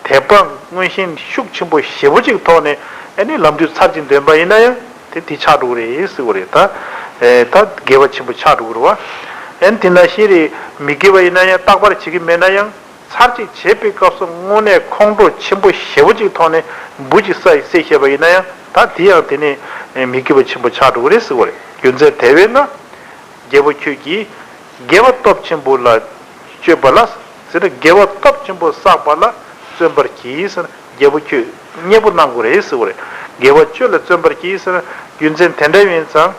དད་པ་མངོན་ཞེན་ཤུགས་ཆེན་པོ་ཞེ་པོ་ཅིག་ཐོག་ནས་ཨ་ནི་ལམ་དུས་ཚར་གཅིག་འདོན་པ་ཡིན་ན་ཡང་དེ་དེ་ཆགས་འགྲོ་གི་རེད་ཟེར་བ་རེད། ད་ཨེ་ད་དགེ་བ་ཆེན་པོ་ཆགས་འགྲོ་གི་རེད་བ། ཨ་ནི་དེ་ནང་བཞིན་རེད། མི་དགེ་བ་ཡིན་ན་ཡང་རྟག་པར་བྱེད་ཀྱི་མེད་ན་ཡང་། ཚར་གཅིག་བྱེད་པའི་སྐབས་སུ་དངོས་གནས་ཁོང་ཁྲོ་ཆེན་པོ་ཞེ་པོ་ཅིག་ཐོག་ནས་འབུ་ཅིག་ས་ཡིས་བསད་བཞག་པ་ཡིན་ན་ཡང་ད་དེ་ཡང་དེ་ནས་མི་དགེ་བ་ཆེན་པོ་ཆགས་འགྲོ་གི་རེད་ཟེར་བ་རེད། རྒྱུ་མཚན་དེ་བས་ན་རྒྱལ་པོ་ཁྱོད་ཀྱིས་དགེ་བ་སྟོབས་ཆེན་པོ་ལ་སྤྱོད་པ་ལ་ཟེར་ན་དགེ་བ་སྟོབས་ཆེན་པོ་བསགས་པ་ལ་བརྩོན་པར་གྱིས་ཟེར་ན་རྒྱལ་པོ་ཁྱོད་མཉེས་པོ་གནང་དགོས་རེད་ཟེར་བ་རེད། དགེ་བ་སྤྱོད་ལ་བརྩོན་པར་གྱིས་ཟེར་ན་རྒྱུ་མཚན་དེ་འདྲ་ཡིན་ཙང་།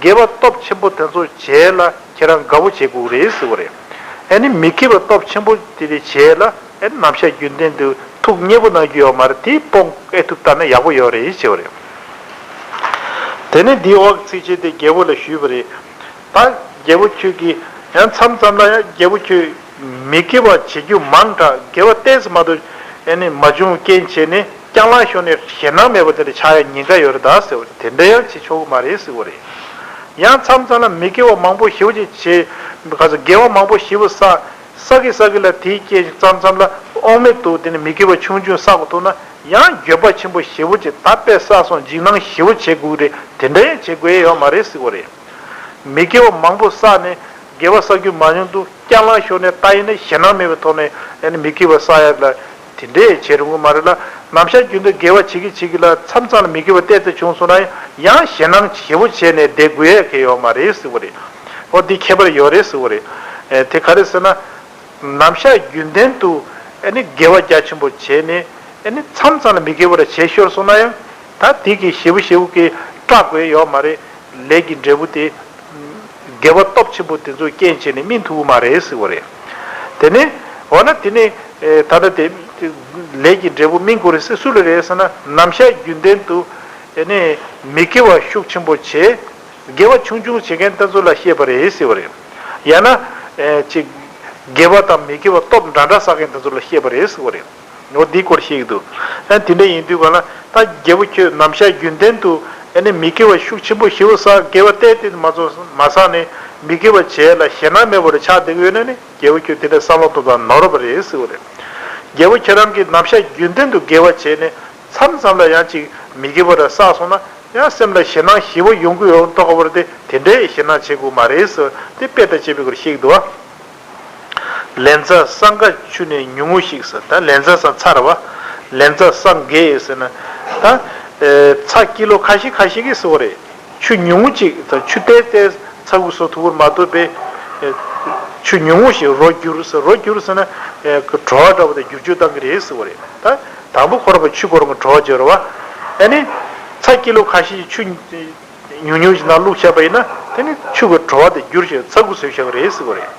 དགེ་བ་སྟོབས་ཆེན་པོ་དེ་ཚོ་བྱས་ལ་ཁྱེད་རང་དགའ་པོ་བྱེད་དགོས་རེད་ཟེར་བ་རེད། ཨ་ནི་མི་དགེ་བ་སྟོབས་ཆེན་པོ་དེ་རེ་བྱས་ལ་ཨ་ནི་ནམ་ཞག་རྒྱུན་ལྡན་དུ་ཐུགས་མཉེས་པོ་གནང་རྒྱུ་ཡོད་མ་རེད། དེ་སྤོང་ཨེ་ཐུབ་ལྟ་ན་ཡག་པོ་ཡོད་རེད་ཟེར་བ་རེད། དེ་ནས་འདིའི་འོག་གི་ཚིགས་བཅད་དེ་རྒྱལ་པོ་ལ་ཞུས་པ་རེད། ད་རྒྱལ་པོ་ཁྱོད་ཀྱིས་ཡང་མཚམས་མཚམས་ལ་ཡང་རྒྱལ་པོ་ཁྱོད་མི་དགེ་བ་བྱེད་རྒྱུ་མང་དྲགས་དགེ་བ་ཏོག་ཙམ་མ་གཏོགས་ཨ་ནི་མ་བྱུང་རྐྱེན་བྱས་ནས་སྤྱང་ལངས་ཤོར་ནས་ཞེད་སྣང་མེད་པ་དེ་འདྲ་ཆགས་ཡ་ཉེན་ཁ་ཡོད་རེད་ད་ཟེར་བ་རེད། དེ་འདྲ་ཡང་བྱེད་ཆོག་གི་མ་རེད་ཟེར་བ་རེད། ཡང་མཚམས་མཚམས་ལ་མི་དགེ་བ་མང་པོ་ཞེ་པོ་ཅིག་བྱེད། ག་ཚོད་དགེ་བ་མང་པོ་ཞེ་པོ་བསགས། བསགས་ཀྱི་བསགས་ཀྱི་ལ་དེའི་རྐྱེན་མཚམས་མཚམས་ལ་དབང་མེད་དུ་དེ་ནི་མི་དགེ་བ་ཆུང་ཆུང་བསགས་པ་ཐུག་ན་ཡང་འགྱོད་པ་ཆེན་པོ་ཞེ་པོ་ཅིག་ད་དཔེ་བསགས་སོང་འཇིགས་སྣང་ཞེ་པོ་བྱེད་དགོས་རེད། དེ་འདྲ་ཡང་བྱེད་དགོས་ཡ་ཡོད་མ་རེད་ཟེར་བ་རེད། མི་དགེ་བ་མང་པོ་བསགས་ནས་དགེ་བ་བསགས་རྒྱུ་མ་བྱུང་དུས་སྐྱག་ལངས་ཤོར་ནས་ད་ཡིན་ན་ཞེད་སྣང་མེད་པའི་ཐོག་ནས་ཨ་ནི་མི་དགེ་བ་བསགས་ཡ་ལ་དེ་འདྲས་བྱེད་རུང་གི་མ་རེད་ལ། ནམ་ཞག་རྒྱུན་དུ་དགེ་བ་བྱེད་ཀྱི་བྱེད་ཀྱི་ལ་མཚམས་མཚམས་ལ་མི་དགེ་བ་ཏོག་ཙམ་བྱུང་སོང་ན་ཡང་ཞེད་སྣང་ཞེ་པོ་བྱས་ནས་བསྡད་དགོས་ཡ་གལ་ཡོད་མ་རེད་ཟེར་བ་རེད། འོ་འདི་ཁྱད་པར་ཡོད་རེད་ཟེར་བ་རེད། ཨེ་དེ་ག་རེ་ཟེར་ན། ནམ་ཞག་རྒྱུན་ལྡན་དུ་ཨ་ནི་དགེ་བ་རྒྱ་ཆེན་པོ་བྱས་ནས་ཨ་ནི་མཚམས་མཚམས་ལ་མི་དགེ་བ་ར་བྱས་ཤོར་སོང་ན་ཡང་ད་དེ་གི་ཞེ་པོ་ཞེ་པོ་གི་སྐྲག་དགོས་ཡ་ཡོད་མ་རེད། ལས་ཀྱི་འབྲས་བུ་དེ། དགེ་བ་སྟོབས་ཆེན་པོ་དེ་ཚོའི་རྐྱེན་བྱས་ནས་སྨིན་ཐུབ་ཀྱི་མ་རེད་ཟེར་བ་རེད། དེ་ནས་འོ་ན་དེ་ནས་ཨེ་ད་ལྟ་དེ་དེ་ལས་ཀྱི་འབྲས་བུ་སྨིན་དགོས་རེད་ཟེར་སུ་ལ་རེད་ཟེར་ན་ནམ་ཞག་རྒྱུན་ལྡན་དུ་ཨེ་ནས་མི་དགེ་བ་ཤུགས་ཆེན་པོ་བྱས། དགེ་བ་ཆུང་ཆུང་བྱེད་མཁན་དེ་ཚོ་ལ་བཤད་པ་རེད་ཟེར་བ་རེད། ཡང་ན་ཨེ་ཅིག་དགེ་བ་དང་མི་དགེ་བ་སྟོབས་འདྲ་འདྲ་བསགས་མཁན་དེ་ཚོ་ལ་བཤད་པ་རེད་ཟེར་བ་རེད། འོ་འདིའི་སྐོར་བཤད་ཀྱི་འདུག་ཨ་དེ་འདྲ་ཡིན་དུས་ག་ལ་ད་རྒྱལ་པོ་ཁྱོད་ནམ་ཞག་རྒྱུན་ལྡན་དུ་ཨ་ནི་མི་དགེ་བ་ཤུགས་ཆེན་པོ་ཞེ་པོ་བསགས་དགེ་བ་ཏོག་ཙམ་མ་ཚོ་མ་བསགས་ནས་མི་དགེ་བ་བྱས་ལ་ཞེད་སྣང་མེད་པར་ཆགས་བསྡད་ཀྱི་ཡོད་ན་ནི་རྒྱལ་པོ་ཁྱོད་དེ་འདྲ་བསམ་བློ་གཏོང་སྟངས་ནོར་བ་རེད་ཟེར་བ་རེད། རྒྱལ་པོ་ཁྱེད་རང་གིས་ནམ་ཞག་རྒྱུན་ལྡན་དུ་དགེ་བ་བྱས་ནས་མཚམས་མཚམས་ལ་ཡང་ཅིག་མི་དགེ་བ་རེ་བསགས་སོང་ན་ཡང་སེམས་ལ་ཞེད་སྣང་ཞེ་པོ་ཡོང་གི་ཡོད་མདོག་ཁ་པོ་རེད་དེ། དེ་འདྲའི་ཞེད་སྣང་བྱེད་དགོས་མ་རེད་ཟེར་དེ་དཔེ་དང་བཅས་པའི་སྐོར་བཤད་ཀྱི་འདུག་བ། ལན་ཚྭ་སྲང་འགའ་ཆུ་ནི་ཉུང་ངུ་ཞིག་ཟེར། ད་ལན་ཚྭ་ཟེར་ཚྭ་རེད་བ། ལན་ཚྭ་སྲང་འགའ་ཟེར་ན་ད་ཚྭ་ཀི་ལོ་ཁ་ཤས་ཁ་ཤས་ཀྱིས་ཟེར་བ་རེད། ཆུ་ཉུང་ངུ་ཅིག་དང་ཆུ་ཏལ་ཏལ་ཚ་ཁུ་སོ་ཐུ་བུར་མ་གཏོགས་པའི་ཆུ་ཉུང་ངུ་ཞིག་རོ་བསྒྱུར་ཟེར། རོ་བསྒྱུར་ཟེར་ན་བྲོ་བ་འདྲ་བོ་དང་བསྒྱུར་བཅོས་བཏང་གི་རེད་ཟེར་བ་རེད། ད་དང་པོ་ཁོ་རང་གི་ཆུ་ཁོ་རང་གི་བྲོ་བ་བརྗོད་རེད་བ། ཨ་ནི་ཚྭ་ཀི་ལོ་ཁ་ཤས་ཀྱི་ཆུ་ཉུང་ཉུང་ཞིག་ནང་བླུགས་བཞག་པ་ཡིན་ན་དེ་ནི་ཆུ་གི་བྲོ་བ་དེ་འགྱུར་ཞིང་ཚ་ཁུ་སོ་བཞག་གི་རེད་ཟེར་བ་རེད།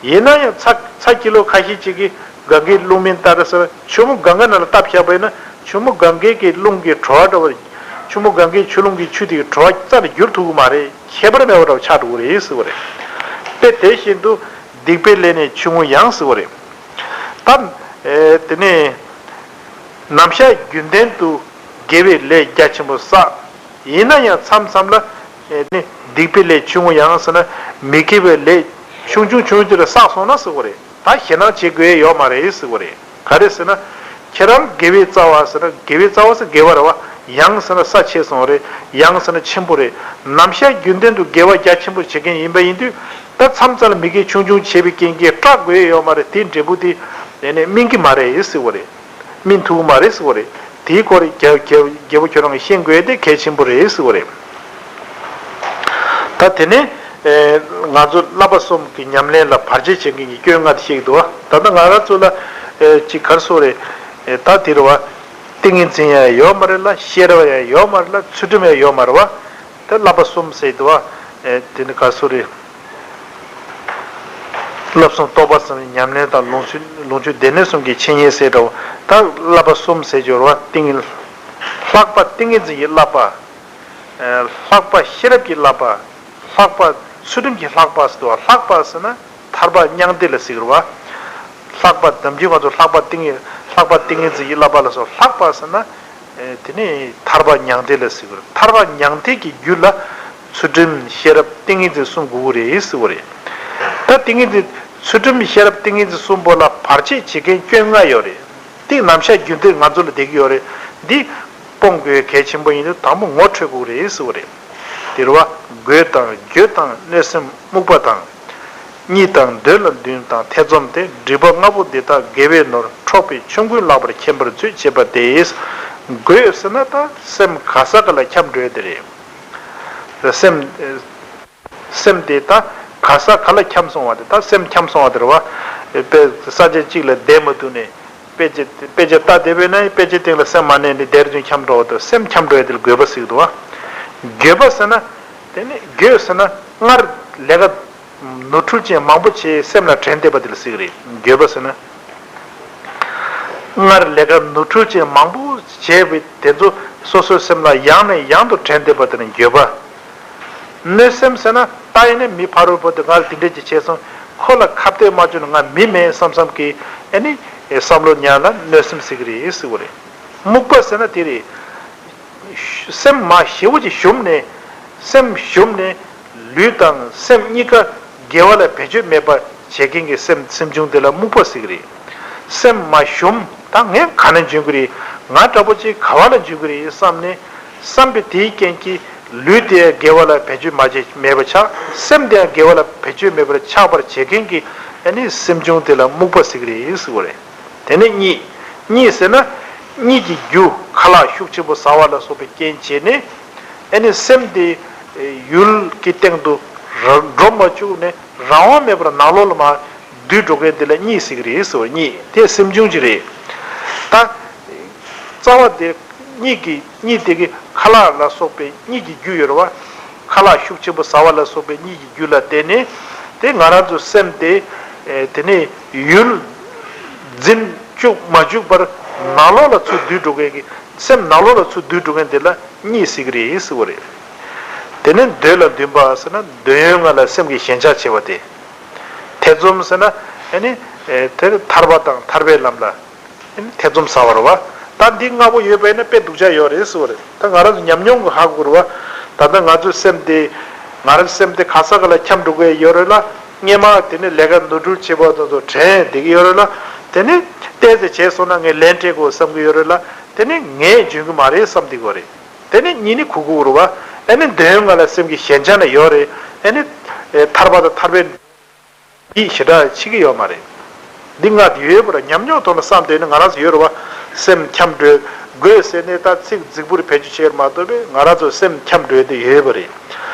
ཡིན་ན་ཡང་ཚྭ་ཚྭ་ཀི་ལོ་ཁ་ཤས་ཅིག་གིས་གངྒཱའི་ཀླུང་མིན་ལྟར་ཟེར་ཆུ་མོ་གངྒཱ་ནང་ལ་བཏབ་བཞག་པ་ཡིན་ན་ཆུ་མོ་གངྒཱའི་གི་ཀླུང་གི་བྲོ་བ་འདྲ་བོ། ཆུ་མོ་གངྒཱའི་ཆུ་ཀླུང་གི་ཆུ་དེ་གི་བྲོ་བ་རྩ་ནས་བསྒྱུར་ཐུབ་ཀྱི་མ་རེད། ཁྱད་པར་མེད་པ་འདྲ་བོ་ཆགས་འགྲོ་གི་རེད་ཟེར་བ་རེད། དཔེ་དེ་བཞིན་དུ་སྡིག་པའི་ལས་ནི་ཆུང་ངུ་ཡང་ཟེར་བ་རེད། ད་ཨེ་དེ་ནས་ནམ་ཞག་རྒྱུན་ལྡན་དུ་དགེ་བའི་ལས་རྒྱ་ཆེན་པོ་བསགས། ཡིན་ན་ཡང་མཚམས་མཚམས་ལ་ཨེ་ནི་སྡིག་པའི་ལས་ཆུང་ངུ་ཡང་ཟེར་ན་མི་དགེ་བའི་ལས་ཆུང་ཆུང་ཆུང་ཆུང་དེ་འདྲ་བསགས་སོང་ན་ཟེར་བ་རེད། ད་ཞེད་སྣང་བྱེད་དགོས་ཡ་ཡོད་མ་རེད་ཟེར་བ་རེད། ག་རེ་ཟེར་ན། ཁྱེད་རང་དགེ་བའི་རྩ་བ་ཟེར་ན་དགེ་བའི་རྩ་བ་ཟེར་དགེ་བ་རེད་བ། ཡང་ཟེར་ན་ས་ཆེ་སོང་རེད། ཡང་ཟེར་ན་ཆེན་པོ་རེད། ནམ་ཞག་རྒྱུན་ལྡན་དུ་དགེ་བ་རྒྱ་ཆེན་པོ་བྱེད་མཁན་ཡིན་པ་ཡིན་དུས་ད་མཚམས་མཚམས་ལ་མི་དགེ་ཆུང་ཆུང་བྱེད་པའི་རྐྱེན་གྱིས་སྐྲག་དགོས་ཡ་ཡོད་མ་རེད། དེ་འབྲས་བུ་དེ་ནས་ནས་སྨིན་གྱི་མ་རེད་ཟེར་བ་རེད། སྨིན་ཐུབ་ཀྱི་མ་རེད་ཟེར་བ་རེད། དེའི་སྐོར་རྒྱ་རྒྱ་རྒྱལ་པོ་ཁྱོད་རང་གིས་ཤེས་དགོས་དེ་གལ་ཆེན་པོ་རེད་ཟེར་བ་རེད། ད་དེ་ནས་ཨེ་ང་ཚོ་བསླབ་པ་གསུམ་གྱི་ཉམས་ལེན་ལ་བར་ཆད་བྱེད་མཁན་གྱི་སྐྱོན་ལྔ་དེ་བཤད་ཀྱི་འདུག་བ། ད་ལྟ་ང་རང་ཚོ་ལ་ཨེ་ཅིག་ག་རེ་ཟེར་རེད། ཨེ་ད་དེ་རེད་བ། ཏིང་ངེ་འཛིན་ཡང་ཡོད་མ་རེད་ལ་ཤེས་རབ་ཡང་ཡོད་མ་རེད་ལ་ཚུལ་ཁྲིམས་ཡང་ཡོད་མ་རེད་བ། ད་བསླབ་པ་གསུམ་ཟེར་འདུག་བ། ཨེ་དེ་ནི་ག་རེ་ཟེར་རེད། བསླབ་གསུམ་རྟོགས་པ་གསུམ་ཉམས་ལེན་དང་ལོངས་སྤྱོད་ལོངས་སྤྱོད་སྡེ་སྣོད་གསུམ་གྱི་འཆད་ཉན་ཟེར་འདྲ་བོ། ད་བསླབ་པ་གསུམ་ཟེར་སྦྱོར་བ་ཏིང་ངེ་ལྷག་པ་ཏིང་ངེ་འཛིན་གྱི་བསླབ་པ། ལྷག་པ་ཤེས་རབ་ཀྱི་བསླབ་པ། ལྷག་པ་ཚུལ་ཁྲིམས་ཀྱི་བསླབ་པ་ཟེར་བ། ལྷག་པ་ཟེར་ན་ཐར་པ་མྱང་འདས་ལ་ཟེར་གི་རེད་བ། ལྷག་པ་ནམ་རྒྱུན་ང་ཚོ་ལྷག་པ་ཏིང་ངེ་ལྷག་པ་ཏིང་ངེ་འཛིན་གྱི་བསླབ་པ་ལ་སོགས་ལྷག་པ་ཟེར་ན། དེ་ནི་ཐར་པ་མྱང་འདས་ལ་ཟེར་གི་རེད། ཐར་པ་མྱང་འདས་ཀྱི་རྒྱུ་ལ་ཚུལ་ཁྲིམས་ཤེས་རབ་ཏིང་ངེ་འཛིན་གསུམ་དགོས་ཀྱི་རེད་ཟེར་བ་རེད། ད་ཏིང་ངེ་འཛིན་ཚུལ་ཁྲིམས་ཤེས་རབ་ཏིང་ངེ་འཛིན་གསུམ་པོ་ལ་བར་ཆད་བྱེད་མཁན་སྐྱོན་ལྔ་ཡོད་རེད། དེ་ནམ་ཞག་རྒྱུན་ལྡན་ང་ཚོ་ལ་བསྡད་ཀྱི་ཡོད་རེད། འདི་སྤོང་དགོས་གལ་ཆེན་པོ་ཡིན་དུས་དང་པོ་ངོ་འཕྲོད་དགོས་རེད་ཟེར་བ་རེད། དེ་རེད་བ། རྒོད་དང་འགྱོད་དང་གནོད་སེམས་རྨུགས་པ་དང་། གཉིད་དང་འདོད་ལ་འདུན་དང་ཐེ་ཚོམ་སྟེ། སྒྲིབ་པ་ལྔ་པོ་འདི་དག་དགེ་བའི་ནོར། འཕྲོག་པའི་ཆོམ་རྐུན་ལག་པར་འཁྱམ་པར་མཛོད་ཅེས་པ་སྟེ། རྒོད་ཟེར་ན་ད་སེམས་ག་ས་ག་ལ་འཁྱམས་འགྲོ་ཡ་དེ་རེད། སེམས། སེམས་དེ་ད་ག་ས་ག་ལ་འཁྱམས་སོང་བ་དེ་ད་སེམས་འཁྱམས་སོང་བ་དེ་རེད་བ། དཔེ་ས་ཆ་གཅིག་ལ་བསྡད་མ་ཐུབ་ནས་དཔེ་ཆ་དཔེ་ཆ་ལྟ་བསྡད་པས་ན་དཔེ་ཆའི་སྟེང་ལ་སེམས་མ་གནས་ནས་དེར་དུ་འཁྱམས་འགྲོ་བ་དང་སེམས་འཁྱམས་འགྲོ་ཡ་དེ་ལ་རྒོད་པ་ཟེར་གི་འདུག་བ། འགྱོད་པ་ཟེར་ན། དེ་ནི་འགྱོད་ཟེར་ན་སྔར་ལས་ཀ་ནོར་འཁྲུལ་ཅན་མང་པོ་བྱས་སེམས་ལ་དྲན་བསྡད་པ་དེ་ལ་ཟེར་གི་རེད། འགྱོད་པ་ཟེར་ན། སྔར་ལས་ཀ་ནོར་འཁྲུལ་ཅན་མང་པོ་བྱས་པའི་དེ་ཚོ་སོ་སོའི་སེམས་ལ་ཡང་ནས་ཡང་དུ་དྲན་བསྡད་པ་དེ་ནི་འགྱོད་པ། གནོད་སེམས་ཟེར་ན་ད་ཡིན་ན་མི་ཕ་རོལ་པོ་དེ་ང་ལ་དེ་འདྲས་ཅིག་བྱས་སོང་། ཁོ་ལ་ཁ་གཏད་མ་བཅུག་ན་ང་མི་མེད་བསམ་བསམ་གི་ཨ་ནི་བསམ་བློ་ཉར་ལ་གནོད་སེམས་ཟེར་གི་རེད་ཟེར་བ་རེད། རྨུགས་པ་ཟེར་ན་དེ་རེད། སེམས་མ་ཞེ་བོ་ཅིག་ཞུམ་ནས། སེམས་ཞུམ་ནས། ལུས་དང་སེམས་གཉིས་ཀ་དགེ་བ་ལ་བེད་སྤྱོད་མེད་པ་བྱེད་མཁན་གྱི་སེམས་སེམས་བྱུང་དེ་ལ་རྨུགས་པ་ཟེར་གི་རེད། སེམས་མ་ཞུམ། ད་ངས་ག་ནས་འཇོན་གི་རེད། ང་འདྲ་པོ་ཅིག་ག་བ་ལ་འཇོན་གི་རེད་བསམ་ནས། བསམ་པའི་དེའི་རྐྱེན་གྱིས་ལུས་དེ་དགེ་བ་ལ་བེད་སྤྱོད་མ་བྱས་མེད་པ་ཆགས། སེམས་དེ་དགེ་བ་ལ་བེད་སྤྱོད་མེད་པར་ཆགས་པར་བྱེད་མཁན་གྱི་ཨ་ནི་སེམས་བྱུང་དེ་ལ་རྨུགས་པ་ཟེར་གི་རེད་ཟེར་བ་རེད། དེ་ནས་གཉིད། གཉིད་ཟེར་ན། གཉིད་ཀྱི་རྒྱུ་ཁ་ལག་ཤུགས་ཆེན་པོ་ཟ་བ་ལ་སོགས་པའི་རྐྱེན་བྱས་ནས། ཨ་ནི་སེམས་དེ་ཡུལ་གྱི་སྟེང་དུ་ར་འགྲོ་མ་བཅུག་ནས་རང་དབང་མེད་པར་ནང་ལོགས་ལ་མར་སྡུད་འགྲོ་མཁན་དེ་ལ་གཉིད་ཟེར་གི་རེད་ཟེར་བ། གཉིད་དེ་སེམས་བྱུང་ཅིག་རེད། ད། རྩ་བ་དེ་གཉིད་ཀྱི་གཉིད་དེ་གི་ཁ་ལག་ལ་སོགས་པའི་གཉིད་ཀྱི་རྒྱུ་ཡོད་རེད་བ། ཁ་ལག་ཤུགས་ཆེན་པོ་ཟ་བ་ལ་སོགས་པའི་གཉིད་ཀྱི་རྒྱུ་ལ་བརྟེན་ནས་དེ་ང་རང་ཚོ་སེམས་དེ་ཨེ་དེ་ནས་ཡུལ་འཛིན་བཅུག་མ་བཅུག་པར་ནང་ལོགས་ལ་ཚུར་སྡུད་འགྲོ་མཁན་གྱི་སེམས་ནང་ལོགས་ལ་ཚུར་སྡུད་འགྲོ་མཁན་དེ་ལ་གཉིད་ཟེར་གི་རེད་ཟེར་བ་རེད། དེ་ནས་འདོད་ལ་འདུན་པ་ཟེར་ན་འདོད་ཡོན་ལྔ་ལ་སེམས་ཀྱི་ཞེན་ཆགས་ཆེ་བ་དེ། ཐེ་ཚོམ་ཟེར་ན་ཨེ་ནི་ཨེ་དེ་ཐར་པ་དང་ཐར་པའི་ལམ་ལ། ཐེ་ཚོམ་ཟ་བ་རེད་བ། ད་འདི་ལྔ་པོ་ཡོད་པ་ཡིན་ན་དཔེ་སྡུག་ཅག་ཡོད་རེད་ཟེར་བ་རེད། ད་ང་རང་ཚོ་ཉམས་མྱོང་གི་ཧ་གོ་རེད་བ། ད་ལྟ་ང་ཚོའི་སེམས་དེ། ང་རང་སེམས་དེ་ག་ས་ག་ལ་འཁྱམས་འགྲོ་གི་ཡོད་རེད་ལ། སྔས་མ་དེ་ནས་ལས་ཀ་ནོར་འཁྲུལ་བྱེད་པ་དེ་ཚོ་དྲན་བསྡད་ཀྱི་ཡོད་རེད་ལ། དེ་ནས་ ཏོག་ཙམ་བྱས་སོང་ན་ངས་ལན་སྤྲད་དགོས་བསམ་གྱི་ཡོད་རེད་ལ། དེ་ནི་ངས་འཇོན་གྱི་མ་རེད་བསམ་བསྡད་ཀྱི་ཡོད་རེད། དེ་ནི་གཉིད་ནི་ཁུག་ཁུག་རེད་བ། ཨ་ནི་དོན་ང་ལ་སེམས་ཀྱི་ཞེན་ཆགས་ནི་ཡོད་རེད། ཨ་ནི་ཐར་པ་དང་ཐར་པའི་ཡིད་ཞེ་དྲག་ཕྱེ་གི་ཡོད་མ་རེད། འདི་ང་ཡོད་པར་ཉམས་མྱོང་ཐོག་ནས་བསམ་བསྡད་ན་ང་རང་ཚོ་ཡོད་རེད་བ། སེམས་འཁྱམས་འགྲོ་དགོས་ཟེར་ནས་ད་ཚིག་རྫིག་པོ་རེ་བེད་སྤྱོད་བྱས་མ་གཏོགས་པས་ང་རང་ཚོ་སེམས་འཁྱམས་འགྲོ་དེ་ཡོད་པ་རེད།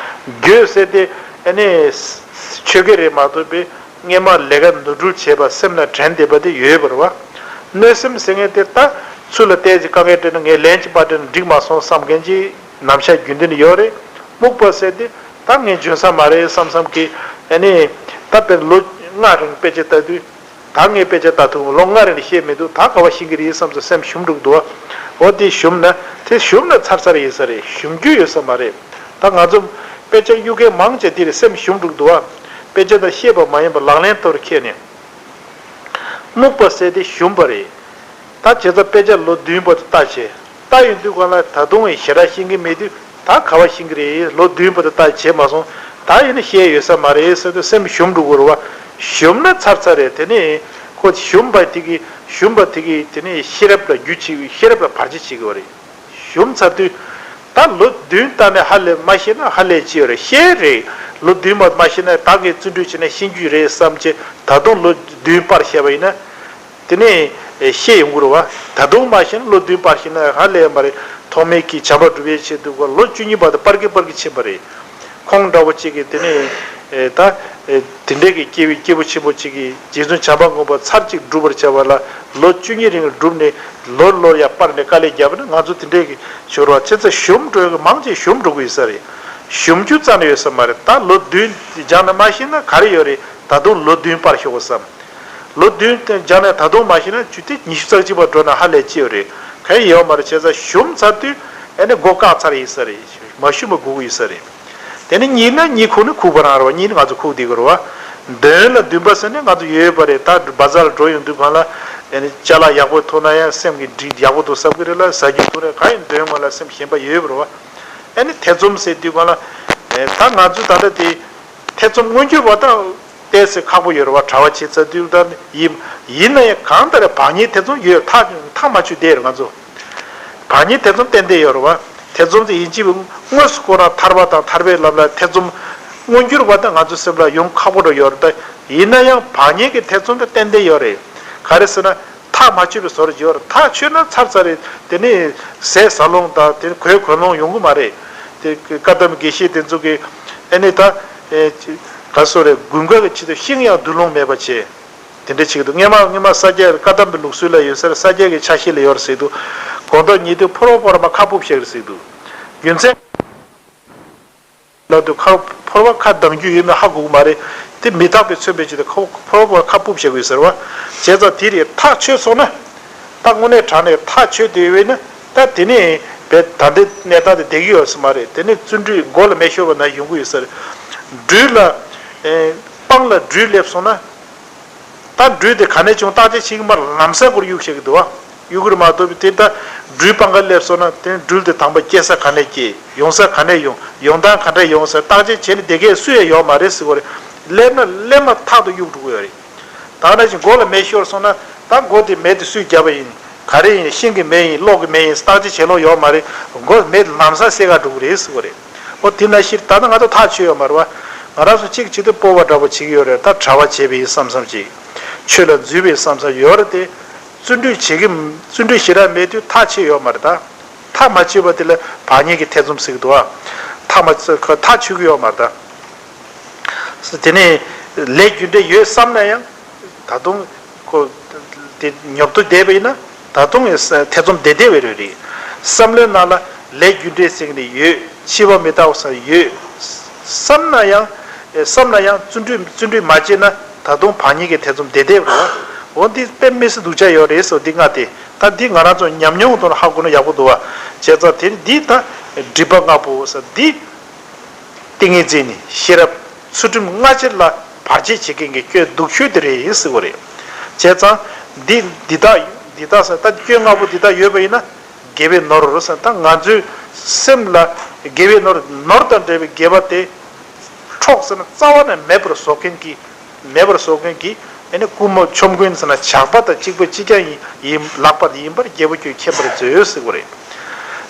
དགོས་ཟེར་དེ་ཨ་ནི་ཆོས་སྐད་རེད་མ་གཏོགས་པས། སྔས་མ་ལས་ཀ་ནོར་འཁྲུལ་བྱས་པ་སེམས་ལ་དྲན་བསྡད་པ་དེ་ཡོད་པ་རེད་བ། གནོད་སེམས་ཟེར་མཁན་དེ་ད་ཚུར་ལ་བལྟས་ཀྱི་དཀའ་ངལ་འཕྲད་ན་ངས་ལན་གཅིག་པར་སྤྲད་ན་འགྲིག་མ་སོང་བསམ་མཁན་གྱི་རྣམ་གཞག་རྒྱུན་ལྡན་ཡོད་རེད། རྨུགས་པ་ཟེར་དེ་ད་ངས་འཇོན་ས་མ་རེད་བསམ་བསམ་གི། ཨ་ནི་ད་དཔེར་ལོ་ལྔ་རིང་དཔེ་ཆ་ལྟ་དུས་ད་ངས་དཔེ་ཆ་ལྟ་ཐུབ། ལོ་ལྔ་རིང་ལ་ཤེས་མི་འདུག་ད་ག་བ་ཤེས་ཀྱི་རེད་བསམ་ཚོ་སེམས་ཞུམ་འགྲོ་གི་འདུག་བ། འོ་དེ་ཞུམ་ན་དེ་ཞུམ་ན་ཚར་ཚར་ཡིན་ས་རེད། ཞུམ་རྒྱུ་ཡོད་ས་མ་རེད། ད་ང་ཚོ་དཔེ་ཆ་གཡུག་མཁན་མང་ཆེ་དེ་རེད། སེམས་ཞུམ་འགྲོ་གི་འདུག་བ། དཔེ་ཆ་དང་ཤེས་པ་མ་ཡིན་པ་ལག་ལེན་ཐོག་ཁྱེར་ནས། རྨུགས་པ་ཟེར་དེ་ཞུམ་པ་རེད། ད་བྱས་ཙང་དཔེ་ཆ་ལོ་བདུན་བར་དུ་ལྟ་བྱས། ལྟ་ཡོང་དུས་སྒང་ལ་ད་དུང་ཞེ་དྲག་ཤེས་ཀྱི་མེད་དུས་ད་ག་བ་ཤེས་ཀྱི་རེད། ལོ་བདུན་བར་དུ་ལྟ་བྱས་མ་སོང་། ད་ཡིན་ན་ཤེས་ཡོད་ས་མ་རེད་ཟེར་དུས་སེམས་ཞུམ་འགྲོ་གི་རེད་བ། ཞུམ་ན་ཚར་ཚར་རེད། དེ་ནས་ཁོ་ཞུམ་པ་དེ་གི་ཞུམ་པ་དེ་གི་དེ་ནས་ཤེས་རབ་ལ་རྒྱུ་བྱེད་ཤེས་རབ་ལ་བར་ཆད་བྱེད་ཀྱི་བ་རེད། ཞུམ་ཚར་དུས་ད་ལོ་བདུན་ལྟ་ནས་ཧ་ལས་མ་ཤེས་ན་ཧ་ལས་ཅི་ཡོད་རེད། ཤེས་རེད། ལོ་བདུན་མ་མ་ཤེས་ན་ད་ངས་བརྩོན་འགྲུས་བྱས་ན་ཤེས་རྒྱུ་རེད་བསམ་བྱས་ད་དུང་ལོ་བདུན་པར་བཤད་པ་ཡིན་ན། དེ་ནས་ཤེས་ཡོང་གི་རེད་བ། ད་དུང་མ་ཤེས་ན་ལོ་བདུན་པར་ཤེས་ན་ཧ་ལས་མ་རེད། ཐོག་མའི་གི་བྱམས་པ་སྒྲུབ་པའི་ཆེད་དུ་ལོ་བཅུ་གཉིས་བར་དུ་སྤར་གི་སྤར་གི་ཕྱིན་པ་རེད། ཁོང་འདྲ་བོ་གཅིག་གིས་དེ་ནས་ད་དེ་འདྲའི་གི་སྐྱེས་བུ་སྐྱེས་བུ་ཆེན་པོ་གཅིག་གིས་རྗེ་བཙུན་བྱམས་པ་མགོན་པོ་ཚར་གཅིག་བསྒྲུབ་པར་བྱ་བ་ལ་ལོ་བཅུ་གཉིས་རིང་བསྒྲུབས་ནས་ལོར་ལོར་ཡང་སྤར་ནས་དཀའ་ལས་བརྒྱབ་ན་ང་ཚོ་དེ་འདྲའི་གི་ཞོར་བ་ཆེ་ཚ་ཞུམ་འགྲོ་གི་མང་ཆེ་ཞུམ་འགྲོ་གི་ཡོད་ས་རེད། ཞུམ་རྒྱུ་རྩ་ནས་ཡོད་ས་མ་རེད། ད་ལོ་བདུན་སྦྱངས་ན་མ་ཤེས་ན་ག་རེ་ཡོད་རེད། ད་དུང་ལོ་བདུན་སྤར་ཤོག་གོ་བསམ། ལོ་བདུན་སྦྱངས་ནས་ད་དུང་མ་ཤེས་ན་བཅུ་དེ་ཉི་ཤུ་རྩ་གཅིག་པ་འགྲོ་ན་ཧ་ལས་ཅི་ཡོད་རེད། གང་ཡང་ཡོད་མ་རེད། བྱས་ཙང་ཞུམ་ཚར་དུས་ཨ་ནི་མགོ་བཀག་ཚར་ཡིན་ས་རེད། མ་ཞུམ་པ་སྒུག་གི་ཡོད་ས་རེད། དེ་ནི་གཉིད་ན་གཉིད་ཁུག་ནི་ཁུག་པ་རང་རེད་བ། གཉིད་ནི་ང་ཚོ་ཁུག་བསྡད་ཀྱི་རེད་བ། འདོན་ལ་འདུན་པ་ཟེར་ནི་ང་ཚོ་ཡོད་པ་རེད། ད་བ་ཛར་ལ་འགྲོ་ཡོང་དུས་གང་ལ་ཨ་ནི་ཅ་ལག་ཡག་པོ་མཐོང་ན་ཡང་སེམས་ཀྱི་འདྲིས་ཡག་པོ་འདུག་བསམ་གྱི་རེད་ལ། ཟ་རྒྱུ་འདུག་རེད། གང་ཡིན་འདོན་སྔོན་ལ་སེམས་ཞེན་པ་ཡོད་པ་རེད་བ། ཨ་ནི་ཐེ་ཚོམ་ཟེར་དུས་གང་ལ་ཨ་ད་ང་ཚོ་ད་ལྟ་དེ། ཐེ་ཚོམ་མངོན་གྱུར་བ་དང་ཏོག་ཙམ་ཁག་པོ་ཡོད་རེད་བ། གྲྭ་པ་བྱེད་ཚར་དུས་ད་ཡིན་ཡིན་ན་ཡང་གང་ལྟར་བག་ཉལ་ཐེ་ཚོམ་ཡོད། ཐག་ཐག་མ་ཆོད་བསྡད་རེད་ང་ཚོ། བག་ཉལ་ཐེ་ཚོམ་ཏན་ཏན་ཡོད་རེད་བ། ཐེ་ཚོམ་དེ་ཡིན་གཅིག་དངོས་སུ་ཁོ་རང་ཐར་པ་དང་ཐར་པའི་ལམ་ལ་ཐེ་ཚོམ་མངོན་གྱུར་བ་དང་ང་ཚོ་སེམས་ལ་ཡོང་ཁག་པོ་འདྲ་ཡོད་རེད། ད་ཡིན་ན་ཡང་བག་ཉལ་གྱི་ཐེ་ཚོམ་དེ་ཏན་ཏན་ཡོད་རེད། ག་རེ་ཟེར་ན། ཐག་མ་ཆོད་པའི་བཟོ་འདྲ་ཡོད་རེད། ཐག་ཆོད་ན་ཚར་ཚར་རེད། དེ་ནི་ཟས་ཟ་ལོང་དང་དེ་ནི་གོས་གོན་ལོང་ཡོང་གི་མ་རེད། དེ་བཀའ་གདམས་དགེ་བཤེས་དེ་ཚོ་གིས་ཨ་ནི་ད་ཨེ་ག་སོ་རེད། དགུན་ཁ་གི་ཆེད་དུ་ཤིང་ཡང་བསྡུ་ལོང་མེད་པ་བྱས། དེ་འདྲ་བྱེད་ཀྱི་འདུག་སྔོན་མ་སྔོན་མ་ས་སྐྱ་བཀའ་གདམས་པའི་ལུགས་སྲོལ་ལ་ཡོད་ས་རེད། ས་སྐྱ་གི་ཆ་ཤས་ལ་ཡོད་རེད་ཟེར་འདུག་དགོང་དག་ཉལ་དུས་ཕོར་པ་ཕོར་པ་ཁ་སྤུབས་བཞག་རེད་ཟེར་འདུག་རྒྱུ་མཚན། ལ་དུ་ཁ་ཕོར་པ་ཁ་གདངས་རྒྱུ་ཡོད་མེད་ཧ་གོ་གི་མ་རེད། དེ་མི་རྟག་པས་མཚོན་པའི་ཆེད་དུ་ཁ་ཕོར་པ་ཁ་སྤུབས་བྱེད་དགོས་ཟེར་བ། བྱས་ཙང་དེ་རེད། ཐག་ཆོད་སོང་ན། ད་དངོས་གནས་དྲང་གནས་ཐག་ཆོད་དེ་ཡོད་ན་ད་དེ་ནས་བས་ད་ལྟའི་གནས་སྟངས་དེ་བསྡད་ཀྱི་ཡོད་ས་མ་རེད། དེ་ནས་བརྩོན་འགྲུས་མགོ་ལ་མེ་ཤོར་བ་ན་ཡོང་གི་ཡོད་ས་རེད། སྦྲུལ་ལ་ཨེ་སྤང་ལ་སྦྲུལ་སླེབས་སོང་ན། ད་སྦྲུལ་དེ་ག་ནས་བྱུང་བརྟག་དཔྱད་བྱེད་ཀྱི་མ་རེད། ལམ་སང་སྒོར་གཡུག་བྱེད་ཀྱི་འདུག་བ། གཡུག་གི་རེད་མ་གཏོགས་དེ་ད་སྦྲུལ་སྤང་ག་སླེབས་སོང་ན་དེ་སྦྲུལ་དེ་དང་པོ་སྐྱེ་ས་ག་ནས་སྐྱེས། ཡོང་ས་ག་ནས་ཡོང་། ཡོང་སྟངས་ག་འདྲ་ཡོང་ས་བརྟག་དཔྱད་བྱས་ནས་བསྡད་མཁན་སུ་ཡང་ཡོད་མ་རེད་ཟེར་གོ་རེད། སླེབས་ན་སླེབས་མ་ཐག་ཏུ་གཡུག་འགྲོ་གི་ཡོད་རེད། ད་ནང་བཞིན་མགོ་ལ་མེ་ཤོར་སོང་ན་ད་མགོ་དེ་མེ་དེ་སུས་བརྒྱབ་པ་ཡིན། ག་རེ་ཡིན། ཤིང་གི་མེ་ཡིན་གློག་གི་མེ་ཡིན་བརྟག་དཔྱད་བྱེད་ལོང་ཡོད་མ་རེད། མགོ་མེ་དེ་ལམ་སང་སེལ་ག་འགྲོ་གི་རེད་ཟེར་གོ་རེད། འོ་དེ་ནང་བཞིན་ད་ནི་ང་ཚོ་ཐག་ཆོད་ཡོད་མ་རེད་བ། ང་རང་ཚོ་གཅིག་བྱེད་དུས་སྤོབས་པ་འདྲ་པོ་བྱེད་ཀྱི་ཡོད་རེད། ད་གྲྭ་པ་བྱས་པའི་བསམ་བསམ་ཅིག་ཆོས་ལ་འཛུལ་བའི་བསམ་བསམ་ཡོད་རེད་དེ། བརྩོན་འགྲུས་བྱེད་ཀྱི་བརྩོན་འགྲུས་ཞེ་དྲག་མེད་དུས་ཐག་ཆོད་ཡོད་མ་རེད་ད། ཐག་མ་ཆོད་པ་དེ་ལ་བག་ཉལ་གྱི་ཐེ་ཚོམ་ཟེར་གྱི་འདུག་ཨ། ཐག་མ་ཆོད་ཁ་ཐག་ཆོད་ཀྱི་ཡོད་མ་རེད་ད། དེ་ནས་ལས་རྒྱུ་འབྲས་ཡོད་བསམ་ན་ཡང་ད་དུང་ཁོ་དེ་ཉོབ་ཏོ་བསྡད་པ་ཡིན་ན་ད་དུང་ཐེ་ཚོམ་བསྡད་བསྡད་པའི་རེད་རེད། བསམ་བློའི་ནང་ལ་ལས་རྒྱུ་འབྲས་ཟེར་གྱི་ནི་ཡོད། འཆི་བ་མི་རྟག་པ་ཟེར་ཡོད། བསམ་ན་ཡང་བསམ་ན་ཡང་བརྩོན་འགྲུས་བརྩོན་འགྲུས་མ་བྱས་ན་ད་དུང་བག་ཉལ་གྱི་ཐེ་ཚོམ་བསྡད་བསྡད་པ་རེད། འོ་འདི་དཔེ་མི་སྲིད་སྡུག་ཅག་ཡོད་རེད་ཟེར་འདི་ལྔ་སྟེ། ད་འདི་ང་རང་ཚོ་ཉམས་མྱོང་དང་ཧ་གོ་ན་ཡག་པོ་འདུག་བ། བྱས་ཙང་དེ་འདི་ད་སྒྲིབ་པ་ལྔ་པོ་ཟེར་འདི། ཏིང་ངེ་འཛིན་ནི་ཤེས་རབ་ཚུལ་ཁྲིམས་སྔ་ཕྱིར་ལ་བར་ཆད་བྱེད་མཁན་གྱི་སྐྱོན་སྡུག་ཤོས་དེ་རེད་ཟེར་བ་རེད། བྱས་ཙང་འདི་འདི་དག་འདི་དག་ཟེར་ད་སྐྱོན་ལྔ་པོ་འདི་དག་ཡོད་པ་ཡིན་ན་དགེ་བའི་ནོར་ཟེར་ད་ང་ཚོའི་སེམས་ལ་དགེ་བའི་ནོར་ནོར་དང་འབྲེལ་བའི་དགེ་བ་དེ་འཕྲོག་ཟེར་ན་རྩ་བ་ནས་མེད་པར་བཟོ་མཁན་གྱི་མེད་པར་བཟོ་མཁན་གྱི་ ཨེ་ནི་རྐུན་མ་ཆོམ་རྐུན་ཟེར་ན་ཇག་པ་དང་གཅིག་པ་གཅིག་རྐྱང་ཡིན་ཡིན་ལགས་པ་ཡིན་པར་རྒྱལ་པོ་ཁྱོད་མཁྱེན་པར་མཛོད་ཟེར་བ་རེད།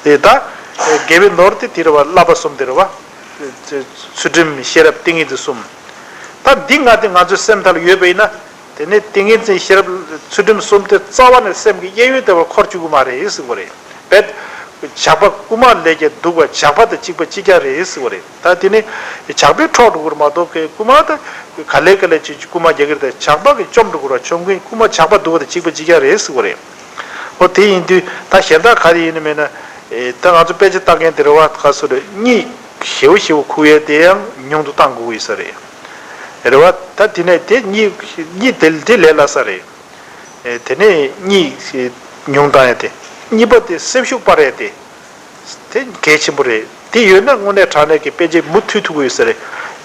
དེ་ད་དགེ་བའི་ནོར་དེ་དེ་རེད་བ། བསླབ་པ་གསུམ་དེ་རེད་བ། ཚུལ་ཁྲིམས་ཤེས་རབ་ཏིང་ངེ་འཛིན་གསུམ། ད་འདི་ལྔ་དེ་ང་ཚོའི་སེམས་ཐག་ལ་ཡོད་པ་ཡིན་ན། དེ་ནས་ཏིང་ངེ་འཛིན་ཤེས་རབ་ཚུལ་ཁྲིམས་གསུམ་དེ་རྩ་བ་ནས་སེམས་ཀྱི་གཡས་གཡོན་དེ་བ་འཁོར་བཅུག་གི་མ་རེད་ཟེར་བ་རེད། བེད། ཇག་པ་རྐུན་མ་ལས་ཀྱང་སྡུག་པ་ཇག་པ་དང་གཅིག་པ་གཅིག་རྐྱང་རེད་ཟེར་བ་རེད། ད་དེ་ནི་ཇག་པས་འཕྲོག་འགྲོ་གི་རེད་མ་གཏོགས་ཀྱི་རྐུན་མ་ད་ག་ལེ་ག་ལེ་བྱེད་རྐུན་མ་རྒྱག་གི་རེད། ད་ཇག་པ་གིས་བཅོམ་འགྲོ་གི་རེད། ཆོམ་རྐུན་རྐུན་མ་ཇག་པ་སྡུག་པ་དང་གཅིག་པ་གཅིག་རྐྱང་རེད་ཟེར་བ་རེད། འོ་དེ་ཡིན་དུས་ད་གཞན་དག་ག་རེ་ཡིན་ནི་མེད་ན། ཨེ་ད་ང་ཚོ་དཔེ་ཆ་ལྟ་མཁན་དེ་རེད་བ། ག་སུ་རེད། གཉིད་ཞེ་པོ་ཞེ་པོ་ཁུག་ཡས་དེ་ཡང་ཉུང་དུ་བཏང་དགོས་ཀྱི་ས་རེད། རེད་བ། ད་དེ་ནས་དེ་གཉིད་གཉིད་དེ་དེ་ལས་སླ་ས་རེད། ཨེ་དེ་ནས་གཉིད་ཉུང་བཏང་ཡ་དེ། གཉིས་པ་དེ་སེམས་ཤུགས་སྤར་ཡ་དེ། དེ་གལ་ཆེན་པོ་རེད། དེ་ཡོད་ན་དངོས་གནས་དྲང་གནས་ཀྱི་དཔེ་ཆའི་མུ་མཐུད་ཐུབ་ཀྱི་ཡོད་ས་རེད།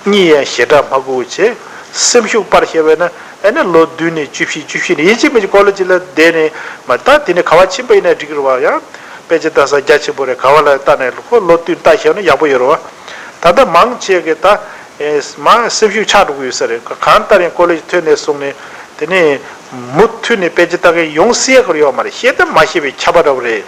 གཉིད་ཡང་ཞེ་དྲག་མ་ཁུག་བྱས། སེམས་ཤུགས་སྤར་ཤེས་པས་ན་ཨེ་ན་ལོ་བདུན་ནས་བཅུ་བཞི་བཅུ་བཞི་ནས་ཡིན་གཅིག་མིན་གཅིག་ཀོ་ལེ་ཇི་ལ་བསྡད་ནས་མ། ད་དེ་ནས་ག་བ་ཕྱིན་པ་ཡིན་ན་འགྲིག་གི་རེད་བ། ཡང་དཔེ་ཆ་ལྟ་ས་རྒྱ་ཆེན་པོ་རེད། ག་བ་ལ་ལྟ་ནས་ལོ་ལོ་བདུན་ལྟ་ཤེས་ན་ཡག་པོ་ཡོད་རེད་བ། ད་ལྟ་མང་ཆེ་གི་ད་ཨེ་མ་སེམས་ཤུགས་ཆག་འགྲོ་གི་ཡོད་ས་རེད། གང་ལྟར་ཡང་ཀོ་ལེ་ཇི་ཐོན་ནས་བཟུང་ནས་དེ་ནས་མུ་མཐུད་ནས་དཔེ་ཆ་ལྟ་མཁན་ཡོང་སྲིད་ཡག་གི་ཡོད་མ་རེད། ཤེས་དང་མ་ཤེས་པའི་ཁྱབ་པ་འདྲ་བོ་རེད།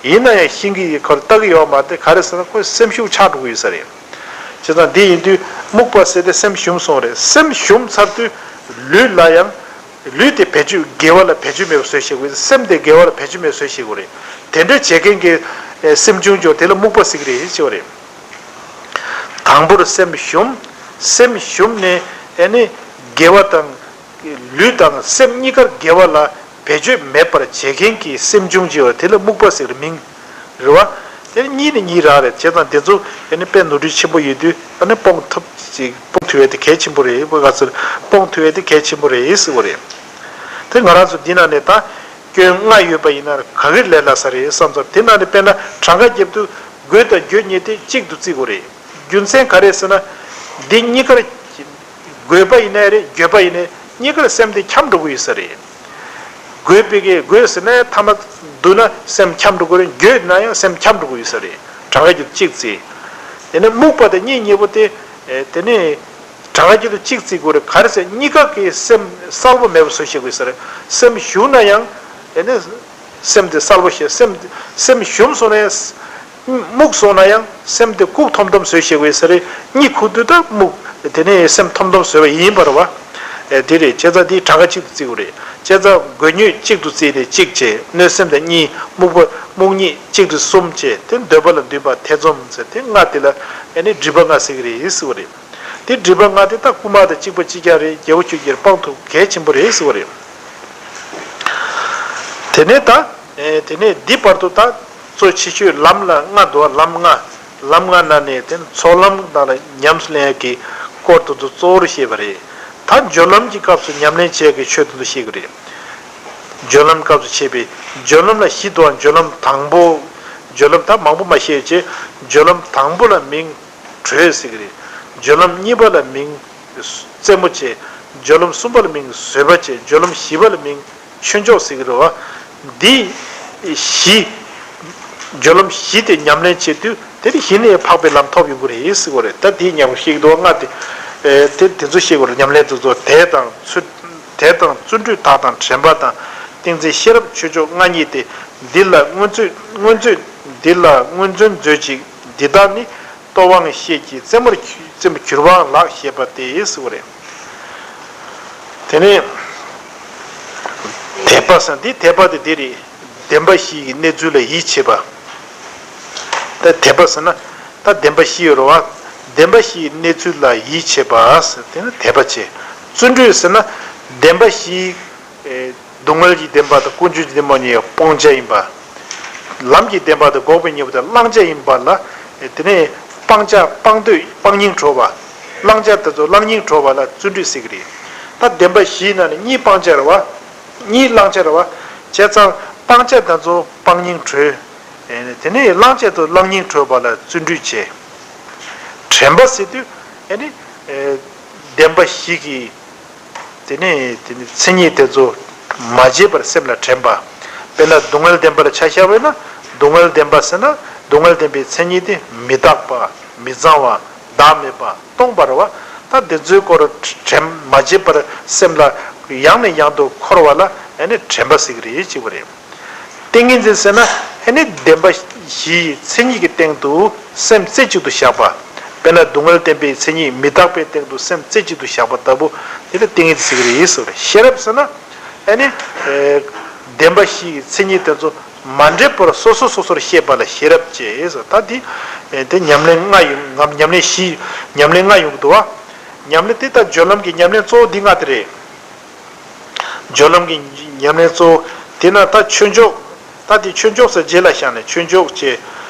ཡིན་ན་ཡང་ཤེས་ཀྱི་ཁོར་ལྟ་གི་ཡོད་མ་རེད། ག་རེ་ཟེར་ན་ཁོའི་སེམས་ཤུགས་ཆག་འགྲོ་གི་ཡོད་ས་རེད། བྱས་ཙང་འདི་ཡིན་དུས་རྨུགས་པ་ཟེར་ཏེ་སེམས་ཞུམ་སོང་རེད། སེམས་ཞུམ་ཚར་དུས་ལུས་ལ་ཡང་། ལུས་དེ་བེད་སྤྱོད་དགེ་བ་ལ་བེད་སྤྱོད་མེད་པ་བཟོས་ཤེས་དགོས། སེམས་དེ་དགེ་བ་ལ་བེད་སྤྱོད་མེད་པ་བཟོས་ཤེས་དགོས་རེད། དེ་འདྲ་བྱེད་མཁན་གྱི་ཨེ་སེམས་བྱུང་ཅོ་དེ་ལ་རྨུགས་པ་ཟེར་གི་རེད་ཅེས་པ་རེད། དང་པོར་སེམས་ཞུམ། སེམས་ཞུམ་ནས་ཨེ་ནི་དགེ་བ་དང་། ལུས་དང་སེམས་གཉིས་ཀར་དགེ་བ་ལ་བེད་སྤྱོད་མེད་པར་བྱེད་མཁན་གྱི་སེམས་བྱུང་ཅེས་པ་དེ་ལ་རྨུགས་པ་ཟེར་མིང་། རེད་བ། དེ་གཉིས་ནི་གཉིས་རང་རེད། བྱས་ཙང་དེ་ཚོ་ཨ་ནི་དཔེ་ནོར་འཁྲུལ་ཆེན་པོ་ཡོད་དུས་ཨ་ནི་སྤོང་ཐུབ་ཅིག་སྤོང་ཐུབ་ཡས་དེ་གལ་ཆེན་པོ་རེད། བ་ག་ཚོད་སྤོང་ཐུབ་ཡས་དེ་གལ་ཆེན་པོ་རེད་ཟེར་བ་རེད། དེ་ང་རང་ཚོ་འདི་ནང་ནས་ད་སྐྱོན་ལྔ་ཡོད་པ་ཡིན་ན་ག་གིར་ལས་སླ་ས་རེད་བསམ་ཙང་། དེ་ནང་ནས་དཔེར་ན་གྲངས་ཀ་རྒྱབ་དུས་དགོས་དང་དགོས་གཉིས་དེ་གཅིག་ཏུ་བརྩི་དགོས་རེད། རྒྱུ་མཚན་ག་རེ་ཟེར་ན། འདི་གཉིས་ཀར། དགོས་པ་ཡིན་ནའི་རེད། འགྱོད་པ་ཡིན་ནའི་གཉིས་ཀར་སེམས་དེ་འཁྱམས་འགྲོ་གི་ཡོད་ས་རེད། དགོས་པའི་གི་དགོས་ཟེར་ནའི་ཐ་མ་བསྡུ་ན་སེམས་འཁྱམས་འགྲོ་གི་རེད། འགྱོད་ན་ཡང་སེམས་འཁྱམས་འགྲོ་གི་ཡོད་ས་རེད། གྲངས་ཀ་རྒྱུད་གཅིག་བརྩི། དེ་ནས་རྨུགས་པ་དང་གཉིད་ཉེ་པོ་དེ། དེ་ནས་གྲངས་ཀ་རྒྱུད་གཅིག་བརྩི་དགོས་རེད། ག་རེ་ཟེར་གཉིས་ཀ་གི་སེམས་གསལ་པོ་མེད་པ་བཟོ་ཤེས་དགོས་ས་རེད། སེམས་ཞུམ་ན་ཡང་དེ་ནས་སེམས་དེ་གསལ་པོ་ཤེས། སེམས་སེམས་ཞུམ་སོང་ནས། རྨུགས་སོང་ན་ཡང་སེམས་དེ་ལྐུགས་ཐོམ་ཐོམ་བཟོས་ཤེས་དགོས་ས་རེད། གཉིད་ཁུག་དུས་ད་རྨུགས། དེ་ནས་སེམས་ཐོམ་ཐོམ་བཟོས་པ་ཡིན་པ་རེད་བ། ཨེ་དེ་རེད། བྱས་ཙང་དེའི་གྲངས་ཀ་གཅིག་ཏུ་བརྩི་དགོས་རེད། བྱས་ཙང་དགོས་གཉིས་གཅིག་ཏུ་བརྩིས་ནས་གཅིག་བྱས། གནོད་སེམས་དང་གཉིས། རྨུགས་པ་རྨུགས་གཉིས་གཅིག་ཏུ་གསུམ་བྱས། དེ་འདོད་པ་ལ་འདུན་པ་ཐེ་ཚོམ་ཟེར་དེ་ལྔ་དེ་ལ་ཨེ་ནི་སྒྲིབ་པ་ལྔ་ཟེར་གི་རེད་ཟེར་བ་རེད། དེ་སྒྲིབ་པ་ལྔ་དེ་ད་རྐུན་མ་དང་གཅིག་པ་གཅིག་རྐྱང་རེད། རྒྱལ་པོ་ཁྱོད་ཀྱིས་སྤང་ཐུབ་གལ་ཆེན་པོ་རེད་ཟེར་བ་རེད། དེ་ནས་ད། ཨེ་དེ་ནས་འདི་བར་དུ་ད། གཙོ་ཆེ་ཤོས་ལམ་ལ་ལྔ་འདུག་ལམ་ལྔ། ལམ་ལྔ་ནང་ནས་དེ་ཚོགས་ལམ་ནང་ལ་ཉམས་སུ་ལེན་ཡག་གི་སྐོར་དེ་ཚོ་གཙོ་བོར་བཤད་པ་རེད། ད་སྦྱོར་ལམ་གྱི་སྐབས་སུ་ཉམས་ལེན་བྱེད་ཡག་གི་ཆོས་དེ་ཚོ་བཤད་ཀྱི་རེད། སྦྱོར་ལམ་སྐབས་སུ་བཤད་པའི་སྦྱོར་ལམ་ལ་བཞི་འདུག་སྦྱོར་ལམ་དང་པོ། སྦྱོར་ལམ་ད་མང་པོ་མ་བཤད་བྱས། སྦྱོར་ལམ་དང་པོ་ལ་མིང་གྲོས་ཟེར་གྱི་རེད། སྦྱོར་ལམ་གཉིས་པ་ལ་མིང་རྩེད་མོ་བྱེད། སྦྱོར་ལམ་གསུམ་པ་ལ་མིང་བཟོད་པ་བྱེད། སྦྱོར་ལམ་བཞི་པ་ལ་མིང་ཆོས་མཆོག་ཟེར་གྱི་རེད་བ། འདི་བཞི། སྦྱོར་ལམ་བཞི་དེ་ཉམས་ལེན་བྱེད་དུས་དེ་ནི་གཞི་ནས་འཕགས་པའི་ལམ་ཐོབ་ཡོང་གི་རེད་ཟེར་གྱི་རེད། ད་དེའི་ཉམས་ཤིག་ཏུ་ལྔ་དེ། ཨེ་དེ་དེ་ཚོ་ཤེས་དགོས་རེད། ཉམས་ལེན་དེ་ཚོ་དད་དང་ཚུལ། དད་དང་བརྩོན་འགྲུས་དག་དང་དྲན་པ་དང་། ཏིང་འཛིན་ཤེས་རབ་ཆོས་མཆོག་ལྔ་གཉིས་ཏེ། འདི་ལ་སྔོན་ཚོད་སྔོན་ཚོད། འདི་ལ་སྔོན་བརྩོན་མཛོད་ཅིག་འདི་དག་ནི། རྟོག་དབང་ཤེས་ཀྱི་རྩེ་མོར་རྩེ་མོར་གྱུར་པའང་ལགས་ཞེས་པ་སྟེ་ཟེར་བ་རེད། དེ་ནས་དད་པ་ཟེར་འདི་དད་པ་དེ་འདི་རེད། བདེན་པ་བཞི་ཡི་གནས་ཚུལ་ལ་ཡིད་ཆེས་པ། ད་དད་པ་ཟེར་ན་ད་བདེན་པ་བཞི་ཡོད་རེད་བ། བདེན་པ་བཞི་ཡི་གནས་ཚུལ་ལ་ཡིད་ཆེས་པ་ཟེར་དེ་ནི་དད་པ་བྱེད། བརྩོན་འགྲུས་ཟེར་ན་བདེན་པ་བཞི། ཨེ། སྡུག་བསྔལ་གྱི་བདེན་པ་དང་ཀུན་འབྱུང་གི་བདེན་པ་གཉིས་སྤང་བྱ་ཡིན་པ། ལམ་གྱི་བདེན་པ་དང་འགོག་པའི་གཉེན་པོ་དེ་བླང་བྱ་ཡིན་པ་ལ། དེ་ནས་སྤང་བྱ་སྤང་འདོད་སྤང་སྙིང་བྲོ་བ། བླང་བྱ་དེ་ཚོ་བླང་སྙིང་བྲོ་བ་ལ་བརྩོན་འགྲུས་ཟེར་གྱི་རེད། ད་བདེན་པ་བཞིའི་ནང་ནས་གཉིས་སྤང་བྱ་རེད་བ། གཉིས་བླང་བྱ་རེད་བ། བྱས་ཙང་སྤང་བྱ་དེ་ཚོ་སྤང་སྙིང་བྲོ། དེ་ནས་བླང་བྱ་དེ་བླང་སྙིང་བྲོ་བ་ལ་བརྩོན་འགྲུས་བྱེད། དྲན་པ་ཟེར་དུས་ཨེ་ནི། བདེན་པ་བཞི་གི། དེ་ནས་དེ་ནི་མཚན་ཉིད་དེ་ཚོ་མ་བརྗེད་པར་སེམས་ལ་དྲན་པ། དཔེར་ན་སྡུག་བསྔལ་བདེན་པ་ལ་ཆ་བཞག་པས་ན། སྡུག་བསྔལ་བདེན་པ་ཟེར་ན་སྡུག་བསྔལ་བདེན་པའི་མཚན་ཉིད་དེ་མི་རྟག་པ། མི་གཙང་བ། བདག་མེད་པ། སྟོང་པ་རེད་བ། ད་དེ་ཚོའི་སྐོར་དྲན་མ་བརྗེད་པར་སེམས་ལ་ ཡང་ནས་ཡང་དུ་འཁོར་བ་ལ་ཨ་ནི་དྲན་པ་ཟེར་གྱི་རེད་ཅེས་པ་རེད། ཏིང་ངེ་འཛིན་ཟེར་ན་ཨ་ནི་བདེན་པ་བཞིའི་མཚན་ཉིད་ཀྱི་སྟེང་དུ་སེམས་རྩེ་གཅིག་ཏུ་བཞག་པ། དཔེར་ན་སྡུག་བསྔལ་བདེན་པའི་མཚན་ཉིད་མི་རྟག་པའི་སྟེང་དུ་སེམས་རྩེ་གཅིག་ཏུ་བཞག་པ་ལྟ་བུ་དེ་ལ་ཏིང་ངེ་འཛིན་ཟེར་གྱི་རེད་ཟེར་བ་རེད། ཤེས་རབ་ཟེར་ན་ཨ་ནི་བདེན་པ་བཞིའི་མཚན་ཉིད་དེ་ཚོ་མ་འདྲེས་པར་སོ་སོ་སོ་སོར་ཤེས་པ་ལ་ཤེས་རབ་ཅེས་ཟེར། ད་འདི་དེ་ཉམས་ལེན་ལྔ་ཡོང་ངམ། ཉམས་ལེན་བཞི། ཉམས་ལེན་ལྔ་ཡོང་གི་འདུག་བ། ཉམས་ལེན་དེ་ལྟར་སྦྱོར་ལམ་གྱི་ཉམས་ལེན་གཙོ་བོ་འདི་ལྔ་དེ་རེད། སྦྱོར་ལམ་གྱི་ཉམས་ལེན་གཙོ་བོ་དེ་ན་ད་ཆོས་མཆོག་ད་དེ་ཆོས་མཆོག་ཟེར་རྗེས་ལ་བཞག་ནས་ཆོས་མཆོག་ཅེས།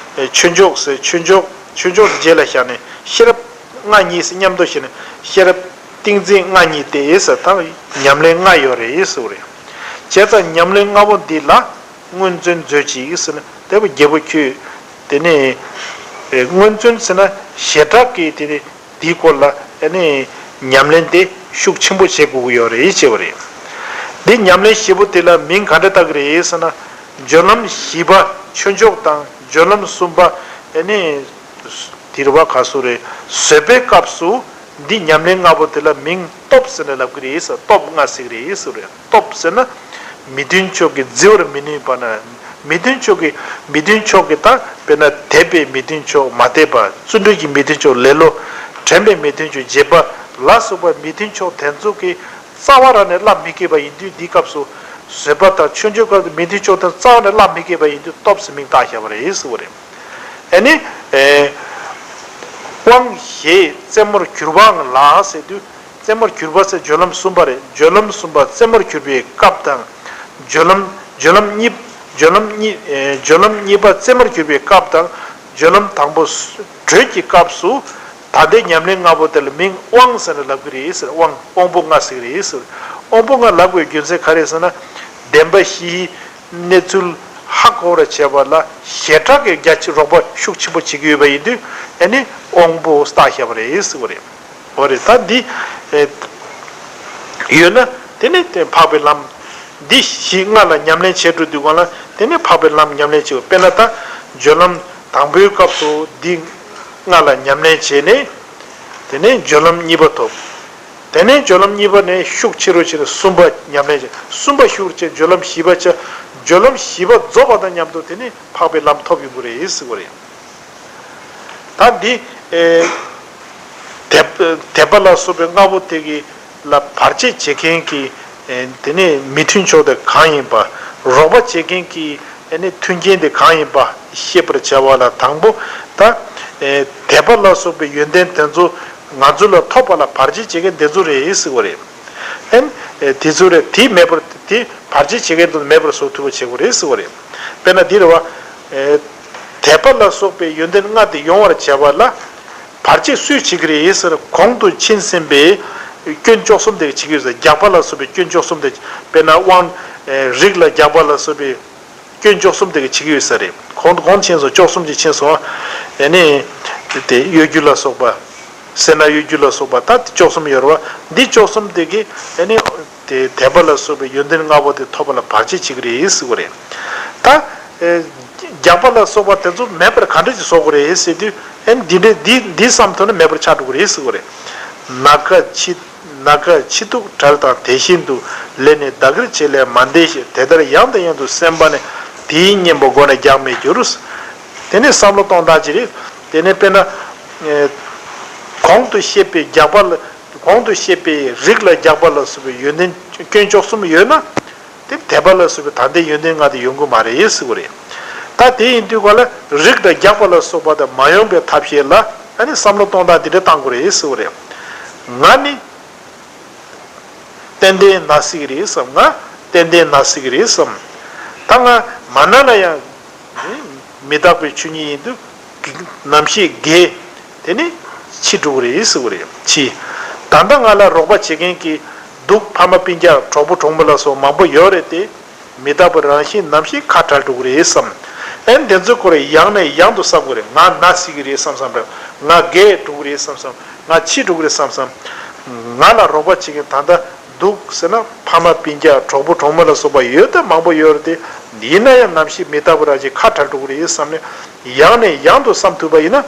ཆོས་མཆོག་ཟེར་ཆོས་མཆོག་ཆོས་མཆོག་ཟེར་རྗེས་ལ་བཞག་ནས་ཤེས་རབ་ལྔ་གཉིས་ཟེར་མཉམ་དུ་བྱས་ནས་ཤེས་རབ་ཏིང་འཛིན་ལྔ་གཉིས་ཏེ་ཟེར། ད་ཉམས་ལེན་ལྔ་ཡོད་རེད་ཟེར་བ་རེད། བྱས་ཙང་ཉམས་ལེན་ལྔ་པོ་འདི་ལ་སྔོན་བརྩོན་མཛོད་ཅིག་ཟེར་ན་དེ་བ་རྒྱལ་པོ་ཁྱོད་དེ་ནས་སྔོན་བརྩོན་ཟེར་ན་ཞེ་དྲག་གི་དེ་ནས། དེའི་སྐོར་ལ་ཨ་ནི་ཉམས་ལེན་དེ་ཤུགས་ཆེན་པོ་བྱེད་དགོས་ཀྱི་ཡོད་རེད་ཅེས་པ་རེད། འདི་ཉམས་ལེན་བཞི་པོ་དེ་ལ་མིང་ག་འདྲ་བཏགས་ཀྱི་རེད་ཟེར་ན། སྦྱོར་ལམ་བཞི་པ་ཆོས་མཆོག་དང་སྦྱོར་ལམ་གསུམ་པ་ཨ་ནི་དེ་རུ་བ་ག་སུ་རེད། བཟོད་པའི་སྐབས་སུ་འདི་ཉམས་ལེན་ལྔ་པོ་དེ་ལ་མིང་སྟོབས་ཟེར་ནས་ལབ་ཀྱི་རེད་ཟེར། སྟོབས་ལྔ་ཟེར་གྱི་རེད་ཟེར་བ་རེད། སྟོབས་ཟེར་ན། མི་མཐུན་ཕྱོགས་ཀྱིས་བརྫི་བར་མི་ནུས་པ་ན། མི་མཐུན་ཕྱོགས་ཀྱི་མི་མཐུན་ཕྱོགས་ཀྱི་ད་དཔེར་ན་དད་པའི་མི་མཐུན་ཕྱོགས་མ་དད་པ། བརྩོན་འགྲུས་ཀྱི་མི་མཐུན་ཕྱོགས་ལེ་ལོ། དྲན་པའི་མི་མཐུན་ཕྱོགས་བརྗེད་པ་ལ་སོགས་པ་མི་མཐུན་ཕྱོགས་དེ་ཚོ་གི་རྩ་བ་རང་ནས་བླ་མི་དགོས་པ་ཡིན་དུས་འདིའི་སྐབས་སུ་བཟོད་པ་དང་ཆོས་མཆོག་སྐབས་སུ་མི་མཐུན་ཕྱོགས་དེ་རྩ་བ་ནས་བླ་མི་དགོས་པ་ཡིན་དུས་སྟོབས་ཟེར་མིང་བཏགས་བཞག་པ་རེད་ཟེར་བ་རེད། ཨ་ནི། ཨེ། དབང་ཞེས་རྩེ་མོར་གྱུར་པའང་ལ་ཟེར་དུས། རྩེ་མོར་གྱུར་པ་ཟེར་སྦྱོར་ལམ་གསུམ་པ་རེད། སྦྱོར་ལམ་གསུམ་པ་རྩེ་མོར་གྱུར་པའི་སྐབས་དང་། སྦྱོར་ལམ་སྦྱོར་ལམ་གཉིས་སྦྱོར་ལམ་གཉིས་ཨེ། སྦྱོར་ལམ་གཉིས་པ་རྩེ་མོར་གྱུར་པའི་སྐབས་དང་། སྦྱོར་ལམ་དང་པོ་གྲོལ་གྱི་སྐབས་སུ། ད་ལྟའི་ཉམས་ལེན་ལྔ་པོ་དེ་ལ་མིང་དབང་ཟེར་ནས་ལབ་ཀྱི་རེད་ཟེར། དབང་དབང་པོ་ལྔ་ཟེར་གྱི་རེད་ཟེར། དབང་པོ་ལྔ་ལབ་དགོས་རྒྱུ་མཚན་ག་རེ་ཟེར་ན། བདེན་པ་བཞིའི་གནས་ཚུལ་ཧ་གོ་བར་བྱེད་པ་ལ་ཞེ་དྲག་གི་རྒྱ་ཆེ་རོགས་པ་ཤུགས་ཆེན་པོ་བྱེད་ཀྱི་ཡོད་པ་ཡིན་དུས་ཨ་ནི་དབང་པོ་བཏགས་བཞག་པ་རེད་ཟེར་བ་རེད། འོ་རེད། ད་འདི་ཨེ་ཡོད་ན་དེ་ནི་དེ་འཕགས་པའི་ལམ་འདི་བཞི་ལྔ་ལ་ཉམས་ལེན་བྱེད་འགྲོ་དུས་སྒང་ལ་དེ་ནི་འཕགས་པའི་ལམ་ཉམས་ལེན་བྱེད། དཔེར་ན་ད་སྦྱོར་ལམ་དང་པོའི་སྐབས་སུ་འདི་ལྔ་ལ་ཉམས་ལེན་བྱས་ནས་དེ་ནས་སྦྱོར་ལམ་གཉིས་པ་ཐོབ། དེ་ནས་སྦྱོར་ལམ་གཉིས་པ་ནས་ཤུགས་ཆེ་རུ་ཕྱིན་ནས་གསུམ་པ་ཉམས་ལེན་བྱས། གསུམ་པ་ཤུགས་ཆེ་སྦྱོར་ལམ་བཞི་པ་བྱས། སྦྱོར་ལམ་བཞི་པ་རྫོགས་པ་དང་མཉམ་དུ་དེ་ནས་འཕགས་པའི་ལམ་ཐོབ་ཡོང་གི་རེད་ཟེར་བ་རེད། ད་འདི་ཨེ་དད་དད་པ་ལ་སོགས་པའི་ལྔ་པོ་དེ་གི་ལ་བར་ཆད་བྱེད་མཁན་གྱི་ཨེ་དེ་ནས་མི་མཐུན་ཕྱོགས་དེ་གང་ཡིན་པ། རོགས་པ་བྱེད་མཁན་གྱི་ཨེ་ནི་མཐུན་རྐྱེན་དེ་གང་ཡིན་པ་ཤེས་པར་བྱ་བ་ལ་དང་པོ་ད་ཨེ་དད་པ་ལ་སོགས་པའི་ཡོན་ཏན་དེ་ཚོ་ང་ཚོ་ལ་ཐོབ་པ་ལ་བར་ཆད་བྱེད་མཁན་དེ་ཚོ་རེད་ཟེར་བ་རེད། ཨེ་ཨེ་དེ་ཚོ་རེད། དེ་མེད་པར་དེ་བར་ཆད་བྱེད་མཁན་དེ་ཚོ་མེད་པར་བཟོ་ཐུབ་པ་བྱེད་དགོས་རེད་ཟེར་བ་རེད། དཔེར་ན་འདི་རེད་བ། ཨེ་དད་པ་ལ་སོགས་པའི་ཡོན་ཏན་ལྔ་དེ་ཡོང་བར་བྱ་བ་ལ། བར་ཆད་སུས་བྱེད་ཀྱི་རེད་ཟེར། གོང་དུ་ཕྱིན་ཟིན་པའི་སྐྱོན་བཅུ་གསུམ་དེ་གིས་བྱེད་ཀྱི་ཡོད་ཟེར། རྒྱགས་པ་ལ་སོགས་པའི་སྐྱོན་བཅུ་གསུམ་དེ། དཔེར་ན་དབང་། ཨེ་རིགས་ལ་རྒྱགས་པ་ལ་སོགས་པའི་སྐྱོན་བཅུ་གསུམ་དེ་གིས་བྱེད་ཀྱི་ཡོད་ས་རེད། གོང་དུ་གོང་དུ་ཕྱིན་སོང་། བཅུ་གསུམ་ཅིག་ཕྱིན་སོང་། ཨེ་ནི། དེ་གཡོ་སྒྱུ་ལ་སོགས་པ། སེར་སྣ་གཡོ་སྒྱུ་ལ་སོགས་པ་ད་དེ་བཅུ་གསུམ་ཡོད་རེད་བ། འདི་བཅུ་གསུམ་དེ་གིས་ཨེ་ནི། དེ་དད་པ་ལ་སོགས་པའི་ཡོན་ཏན་ལྔ་པོ་དེ་ཐོབ་པ་ལ་བར་ཆད་བྱེད་ཀྱི་རེད་ཟེར་བ་རེད། ད། ཨེ། རྒྱགས་པ་ལ་སོགས་པ་དེ་ཚོ་མེད་པར་ག་འདྲ་ཞིག་བཟོ་དགོས་རེད་ཟེར་དུས་ཨེ་འདི་འདྲའི་འདི་འདི་བསམ་ཐུབ་ན་མེད་པར་ཆགས་འགྲོ་གི་རེད་ཟེར་བ་རེད། ན་རྒ་འཆི་ན་རྒ་འཆི་སྡུག་བྲལ་དང་དེ་བཞིན་དུ། ལས་ནི་བདག་གིར་བྱེད་ལས་མ་འདས་ཞེས། དེ་ལྟར་ཡང་དང་ཡང་དུ་སེམས་པ་ནི། དེའི་གཉེན་པོ་མགོ་ནས་རྒྱགས་མེད་འགྱུར། དེ་ནས་བསམ་བློ་གཏོང་སྟངས་ཅིག་རེད། དེ་ནས་དཔེར་ན། ཨེ། གོང་དུ་བཤད་པའི་རྒྱགས་པ་ལ། གོང་དུ་བཤད་པའི་རིགས་ལ་རྒྱགས་པ་ལ་སོགས་པའི་ཡོན་ཏན་སྐྱོན་བཅུ་གསུམ་ཡོད་ན། དེ་དད་པ་ལ་སོགས་པའི་ད་ལྟའི་ཡོན་ཏན་ལྔ་དེ་ཡོང་གི་མ་རེད་ཟེར་བ་རེད། ད་དེ་ཡིན་དུས་ག་ལ་རིགས་དང་རྒྱགས་པ་ལ་སོགས་པ་དང་མ་ཡོང་པའི་ཐབས་ཤེས་ལ་ཨ་ནི་བསམ་བློ་གཏོང་སྟངས་འདི་འདྲ་བཏང་དགོས་རེད་ཟེར་བ་རེད། ང་ནི་ཏན་ཏན་ན་སྲིད་ཀྱི་རེད་བསམ། ང་ཏན་ཏན་ན་སྲིད་ཀྱི་རེད་བསམ། ད་ང་མ་ན་ན་ཡང་མི་རྟག་པའི་ཆོས་ཉིད་ཡིན་དུས། ནམ་ཞིག་རྒས། དེ་ནི་འཆི་འགྲོ་གི་རེད་ཟེར་བ་རེད། འཆི། ད་ལྟ་ང་ལ་རོགས་པ་བྱེད་མཁན་གྱི་སྡུག་ཕ་མ་སྤུན་ཀྱག་གྲོགས་པོ་གྲོགས་མོ་ལ་སོགས་མང་པོ་ཡོད་རེད་དེ། མི་རྟག་པའི་རང་བཞིན་ནམ་ཞིག་ཁ་བྲལ་འགྲོ་གི་རེད་བསམ། ཨེ་འདི་ཚོའི་སྐོར་ཡང་ནས་ཡང་དུ་བསམ་དགོས་རེད། ང་ན་སྲིད་ཀྱི་རེད་བསམ་བསམ་རེད། ང་རྒས་འགྲོ་གི་རེད་བསམ་བསམ། ང་འཆི་འགྲོ་གི་རེད་བསམ་བསམ། ང་ལ་རོགས་པ་བྱེད་མཁན་ད་ལྟ། སྡུག་ཟེར་ན་ཕ་མ་སྤུན་ཀྱག་གྲོགས་པོ་གྲོགས་མོ་ལ་སོགས་པ་ཡོད་དེ་མང་པོ་ཡོད་རེད་དེ། ཡིན་ན་ཡང་ནམ་ཞིག་མི་རྟག་པའི་རང་བཞིན་ཁ་བྲལ་འགྲོ་གི་རེད་བསམ་ནས་ཡང་ནས་ཡང་དུ་བསམ་ཐུབ་པ་ཡིན་ན།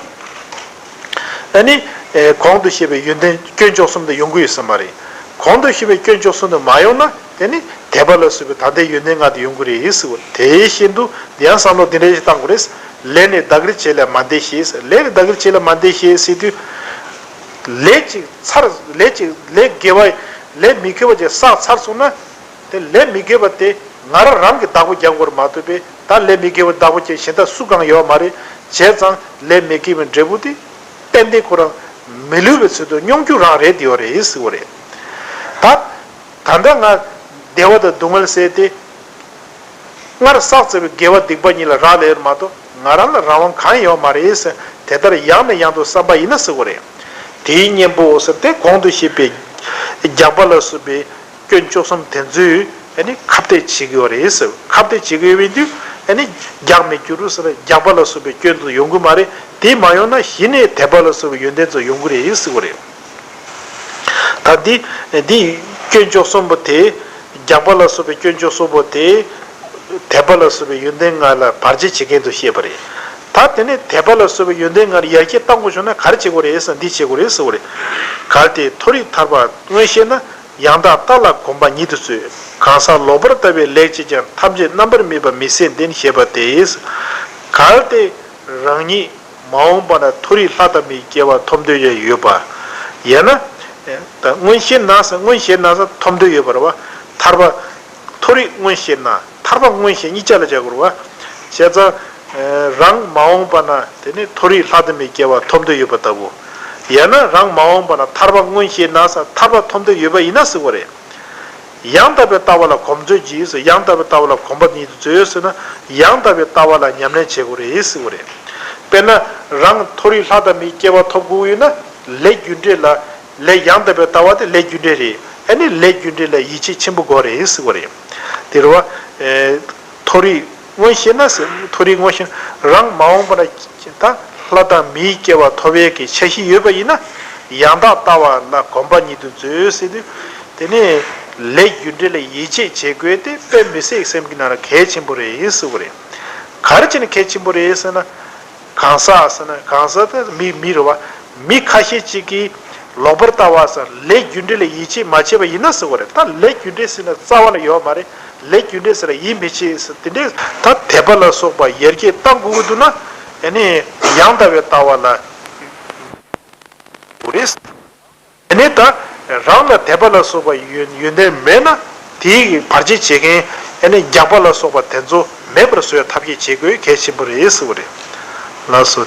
ཨ་ནི། ཨེ། གོང་དུ་བཤད་པའི་ཡོན་ཏན་སྐྱོན་བཅུ་གསུམ་དེ་ཡོང་གི་ཡོད་ས་མ་རེད། གོང་དུ་ཞུས་པའི་སྐྱོན་བཅུ་གསུམ་དུ་མ་ཡོང་ན་དེ་ནི་དད་པ་ལ་སོགས་པའི་ད་ལྟའི་ཡོན་ཏན་ལྔ་དེ་ཡོང་གི་རེད་ཟེར་བ། དེ་བཞིན་དུ་ཡང་བསམ་བློ་འདི་འདྲ་ཞིག་བཏང་དགོས་རེད། ལས་ནི་བདག་གིར་བྱས་ལས་མ་འདས་ཞེས། ལས་ནི་བདག་གིར་བྱས་ལས་མ་འདས་ཞེས་ཟེར་དུས། ལས་ཅིག་ཚར་ལས་ཅིག་ལས་དགེ་བ་ལས་མི་དགེ་བ་ཅིག་བསགས་ཚར་སོང་ན། དེ་ལས་མི་དགེ་བ་དེ་ང་རང་རང་གིས་བདག་པོ་རྒྱག་དགོས་རེད་མ་གཏོགས་པས། ད་ལས་མི་དགེ་བ་བདག་པོ་བྱེད་གཞན་དག་སུ་གང་ཡོད་མ་རེད། བྱས་ཙང་ལས་མི་དགེ་བའི་འབྲས་བུ་དེ་ཏན་ཏན་ཁོ་རང་མི་བསླུ་བའི་ཚུལ་དུ་མྱོང་རྒྱུ་རང་རེད་དེ་ཡོད་རེད་ཟེར་བ་རེད། ད་ད་ལྟ་ང་བདེ་བ་དང་སྡུག་བསྔལ་ཟེར་ཏེ། སྔར་བསགས་ཚར་བའི་དགེ་བ་སྡིག་པ་གཉིས་ལ་རག་ལས་ཡོད་མ་གཏོགས་ང་རང་ལ་རང་དབང་གང་ཡང་ཡོད་མ་རེད་ཟེར། དེ་ལྟར་ཡང་ནས་ཡང་དུ་བསམ་པ་ཡིན་ན་ཟེར་བ་རེད། དེའི་གཉེན་པོ་ཟེར་ཏེ་གོང་དུ་བཤད་པའི་རྒྱགས་པ་ལ་སོགས་པའི་སྐྱོན་བཅུ་གསུམ་དེ་ཚོས་ཨ་ནི་ཁ་གཏད་བྱེད་ཀྱི་ཡོད་རེད་ཟེར། ཁ་གཏད་བྱེད་ཀྱི་ཡོད་པའི་དུས་ཨ་ནི་རྒྱགས་མི་འགྱུར་ཟེར། རྒྱགས་པ་ལ་སོགས་པའི་སྐྱོན་དེ་ཡོང་གི་མ་རེད། དེ་མ་ཡོང་ན་གཞི་ནས་དད་པ་ལ་སོགས་པའི་ཡོན་ཏན་ཚོ་ཡོང་གི་རེད་ཟེར་བ་རེད། ད་འདི་འདི་སྐྱོན་བཅུ་གསུམ་པོ་དེ། རྒྱགས་པ་ལ་སོགས་པའི་སྐྱོན་བཅུ་གསུམ་པོ་དེ། དད་པ་ལ་སོགས་པའི་ཡོན་ཏན་ལྔ་ལ་བར་ཆད་བྱེད་མཁན་དུ་བཤད་པ་རེད། ད་དེ་ནས་དད་པ་ལ་སོགས་པའི་ཡོན་ཏན་ལྔ་ལ་ཡར་རྒྱས་གཏང་དགོས་བྱུང་ན་ག་རེ་བྱེད་དགོས་རེད་ཟེར་ན་འདི་བྱེད་དགོས་རེད་ཟེར་བ་རེད། གལ་ཏེ་མཐོ་རིས་ཐར་པ་མངོན་ཤེས་ན། ཡང་དག་ལྟ་ལ་གོམས་པ་ཉིད་དུ་མཛོད། གང་ཟག་ལོག་པར་ལྟ་བའི་ལེགས་སྤྱད་ཀྱང་། ཐམས་ཅད་རྣམ་པར་སྨིན་པ་མི་ཟད་ལྡན་ཞེས་པ་སྟེ། གལ་ཏེ་རང་ཉིད་མ་འོངས་པ་ན་མཐོ་རིས་ལྷ་དང་མིའི་སྐྱེ་བ་ཐོབ་འདོད་ཡོད་པ་ཡིན་ན། ད་མངོན་ཤེས་ན་ཟེར། མངོན་ཤེས་ན་ཟེར་ཐོབ་འདོད་ཡོད་པ་རེད་བ། ཐར་པ། མཐོ་རིས་མངོན་ཤེས་ན། ཐར་པ་མངོན་ཤེས་གཉིས་ཆ་ལ་བྱ་དགོས་རེད་བ། བྱས་ཙང་། རང་མ་འོངས་པ་ན་དེ་ནི་མཐོ་རིས་ལྷ་དང་མིའི་སྐྱེ་བ་ཐོབ་འདོད་ཡོད་པ་ལྟ་བུ། ཡང་ན་རང་མ་འོངས་པ་ན་ཐར་པ་མངོན་ཤེས་ན་ཟེར། ཐར་པ་ཐོབ་འདོད་ཡོད་པ་ཡིན་ན་ཟེར་བ་རེད། ཡང་དག་པའི་ལྟ་བ་ལ་གོམས་མཛོད་ཅིག་ཟེར། ཡང་དག་པའི་ལྟ་བ་ལ་གོམས་པ་ཉིད་དུ་མཛོད་ཟེར་ན། ཡང་དག་པའི་ལྟ་བ་ལ་ཉམས་ལེན་བྱེད་དགོས་རེད་ཟེར་བ་རེད། དཔེར་ན། རང་མཐོ་རིས་ལྷ་དང་མིའི་སྐྱེ་བ་ཐོབ་དགོས་ཡོད་ན། ལས་རྒྱུ་འབྲས་ལ། ལས་ཡང་དག་པའི་ལྟ་བ་དེ་ལས་རྒྱུ་འབྲས་རེད། ཨ་ནི་ལས་རྒྱུ་འབྲས་ལ་ཡིད་ཆེས་ཆེན་པོ་དགོས་རེད་ཟེར་བ་རེད། དེ་རེད་བ། མཐོ་རིས་མངོན་ཤེས་ན་ཟེར། མཐོ་རིས་མངོན་ཤེས་ན་རང་མ་འོངས་པ་ན་ད་ལྷ་དང་མིའི་སྐྱེ་བ་ཐོབ་ཡས་ཀྱི་འཆར་གཞི་ཡོད་པ་ཡིན་ན། ཡང་དག་ལྟ་བ་ལ་གོམས་པ་ཉིད་དུ་མཛོད་ཟེར་དུས། དེ་ནས་ལས་རྒྱུ་འབྲས་ལ་ཡིད་ཆེས་བྱེད་དགོས་དེ་དཔེ་མི་སྲིད་སེམས་ཀྱི་ནང་ལ་གལ་ཆེན་པོ་རེད་ཟེར་བ་རེད། ག་རེ་བྱས་ནས་གལ་ཆེན་པོ་རེད་ཟེར་ན། གང་ཟག་ཟེར་ན་གང་ཟག་དེ་མི་མི་རེད་བ། མི་ཁ་ཤས་ཅིག་གིས་ལོག་པར་ལྟ་བ་ཟེར། ལས་རྒྱུ་འབྲས་ལ་ཡིད་ཆེས་མ་བྱས་པ་ཡིན་ན་ཟེར་བ་རེད། ད་ལས་རྒྱུ་འབྲས་ཟེར་ན་རྩ་བ་ལ་ཡོད་མ་རེད། ལས་རྒྱུ་འབྲས་ཟེར་ལ་ཡིད་མི་ཆེས་ཟེར། དེ་འདྲས་ད་དད་པ་ལ་སོགས་པ་ཡར་རྒྱས་གཏང་དགོས་ཀྱི་འདུག་ན། ཨ་ནི་ཡང་དག་པའི་ལྟ་བ་ལ་དགོས་རེད། ཨ་ནི་ད་རང་ལ་དད་པ་ལ་སོགས་པ་ཡོན་ཡོན་ཏན་མེད་ན། དེའི་བར་ཆད་བྱེད་མཁན་ཨ་ནི་རྒྱགས་པ་ལ་སོགས་པ་དེ་ཚོ་མེད་པར་བཟོ་བའི་ཐབས་ཤེས་བྱེད་དགོས་གལ་ཆེན་པོ་རེད་ཟེར་བ་རེད། ལགས་སོ།